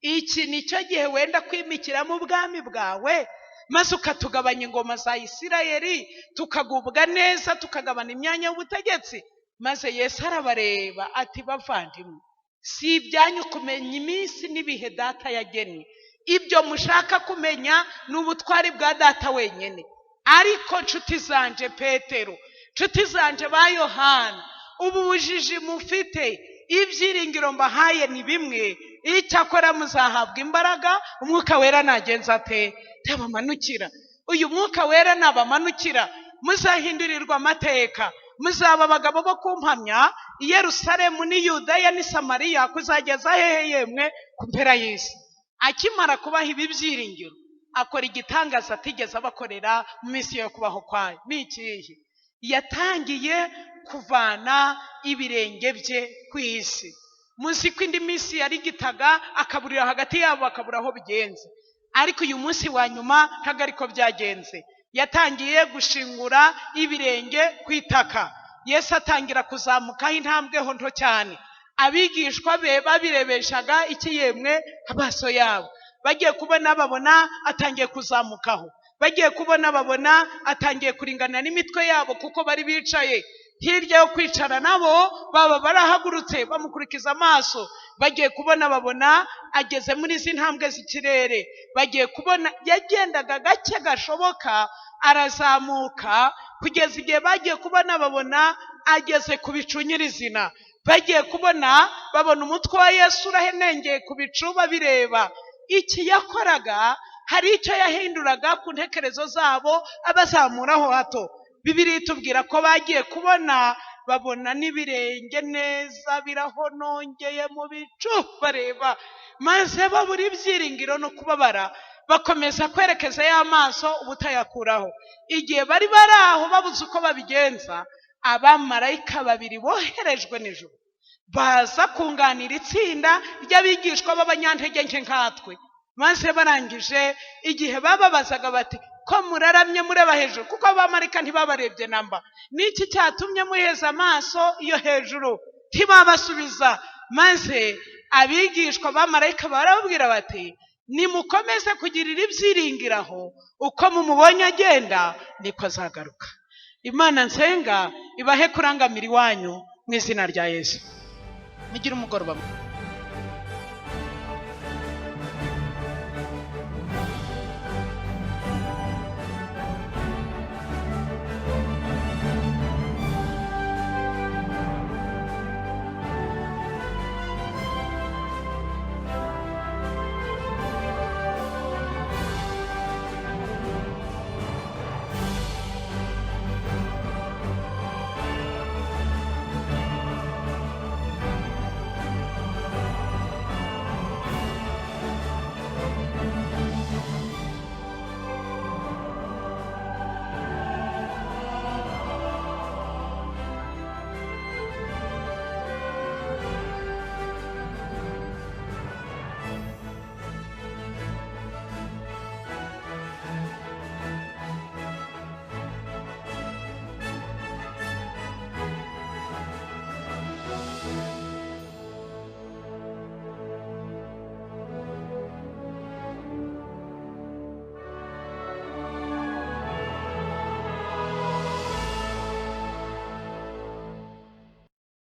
[SPEAKER 1] iki nicyo gihe wenda kwimikiramo ubwami bwawe, maze ukatugabanya ingoma za Isirayeli, tukagubwa neza, tukagabana imyanya y'ubutegetsi. Maze Yesu arabareba ati bavandimwe, si ibyanyu kumenya iminsi n'ibihe data yagennye, ibyo mushaka kumenya ni ubutwari bwa data wenyine. Ariko nshuti zanje Petero, nshuti zanje ba Yohana, ubu bujiji mufite, ibyiringiro mbahaye ni bimwe, icyakora muzahabwa imbaraga umwuka wera nagenza ate? Ntabamanukira. Uyu mwuka wera nabamanukira, muzahindurirwa amateka, muzaba abagabo bo kumpamya i Yerusalemu n'i Yudaya n'i Samariya, kuzageza hehe yemwe? Ku mpera y'isi. Akimara kubaha ibi byiringiro, akora igitangaza atigeze abakorera mu minsi yo kubaho kwayo. Ni ikihe? Yatangiye kuvana ibirenge bye ku isi. Muzi ko indi minsi yarigitaga akaburira hagati yabo, bakabura aho bigenze. Ariko uyu munsi wa nyuma ntabwo ariko byagenze. Yatangiye gushingura ibirenge ku itaka. Yesu atangira kuzamukaho intambwe ho nto cyane. Abigishwa be babirebeshaga iki yemwe? Amaso yabo. Bagiye kubona babona atangiye kuzamukaho. Bagiye kubona babona atangiye kuringana n'imitwe yabo, kuko bari bicaye. Hirya yo kwicara nabo baba barahagurutse bamukurikiza amaso. Bagiye kubona babona ageze muri izi ntambwe z'ikirere. Bagiye kubona yagendaga gake gashoboka arazamuka, kugeza igihe bagiye kubona babona ageze ku bicu nyirizina. Bagiye kubona babona umutwe wa Yesu urahenengeye ku bicu babireba. Iki yakoraga hari icyo yahinduraga ku ntekerezo zabo, abazamuraho hato. Bibiliya itubwira ko bagiye kubona babona n'ibirenge neza birahonongeye mu bicu bareba, maze babura ibyiringiro no kubabara, bakomeza kwerekeza ya maso ubutayakuraho. Igihe bari bari aho babuze uko babigenza, abamarayika babiri boherejwe n'ijuru baza kunganira itsinda ry'abigishwa b'abanyantege nke nkatwe. Maze barangije igihe bababazaga bati ko muraramye mureba hejuru, kuko abamarayika ntibabarebye namba, niki cyatumye muheza amaso iyo hejuru? Ntibabasubiza. Maze abigishwa bamarayika barababwira bati nimukomeze kugirira ibyiringiro aho, uko mumubonye agenda niko azagaruka. Imana nsenga ibahe kurangamira iwanyu mu izina rya Yesu. Mugire umugoroba mwiza.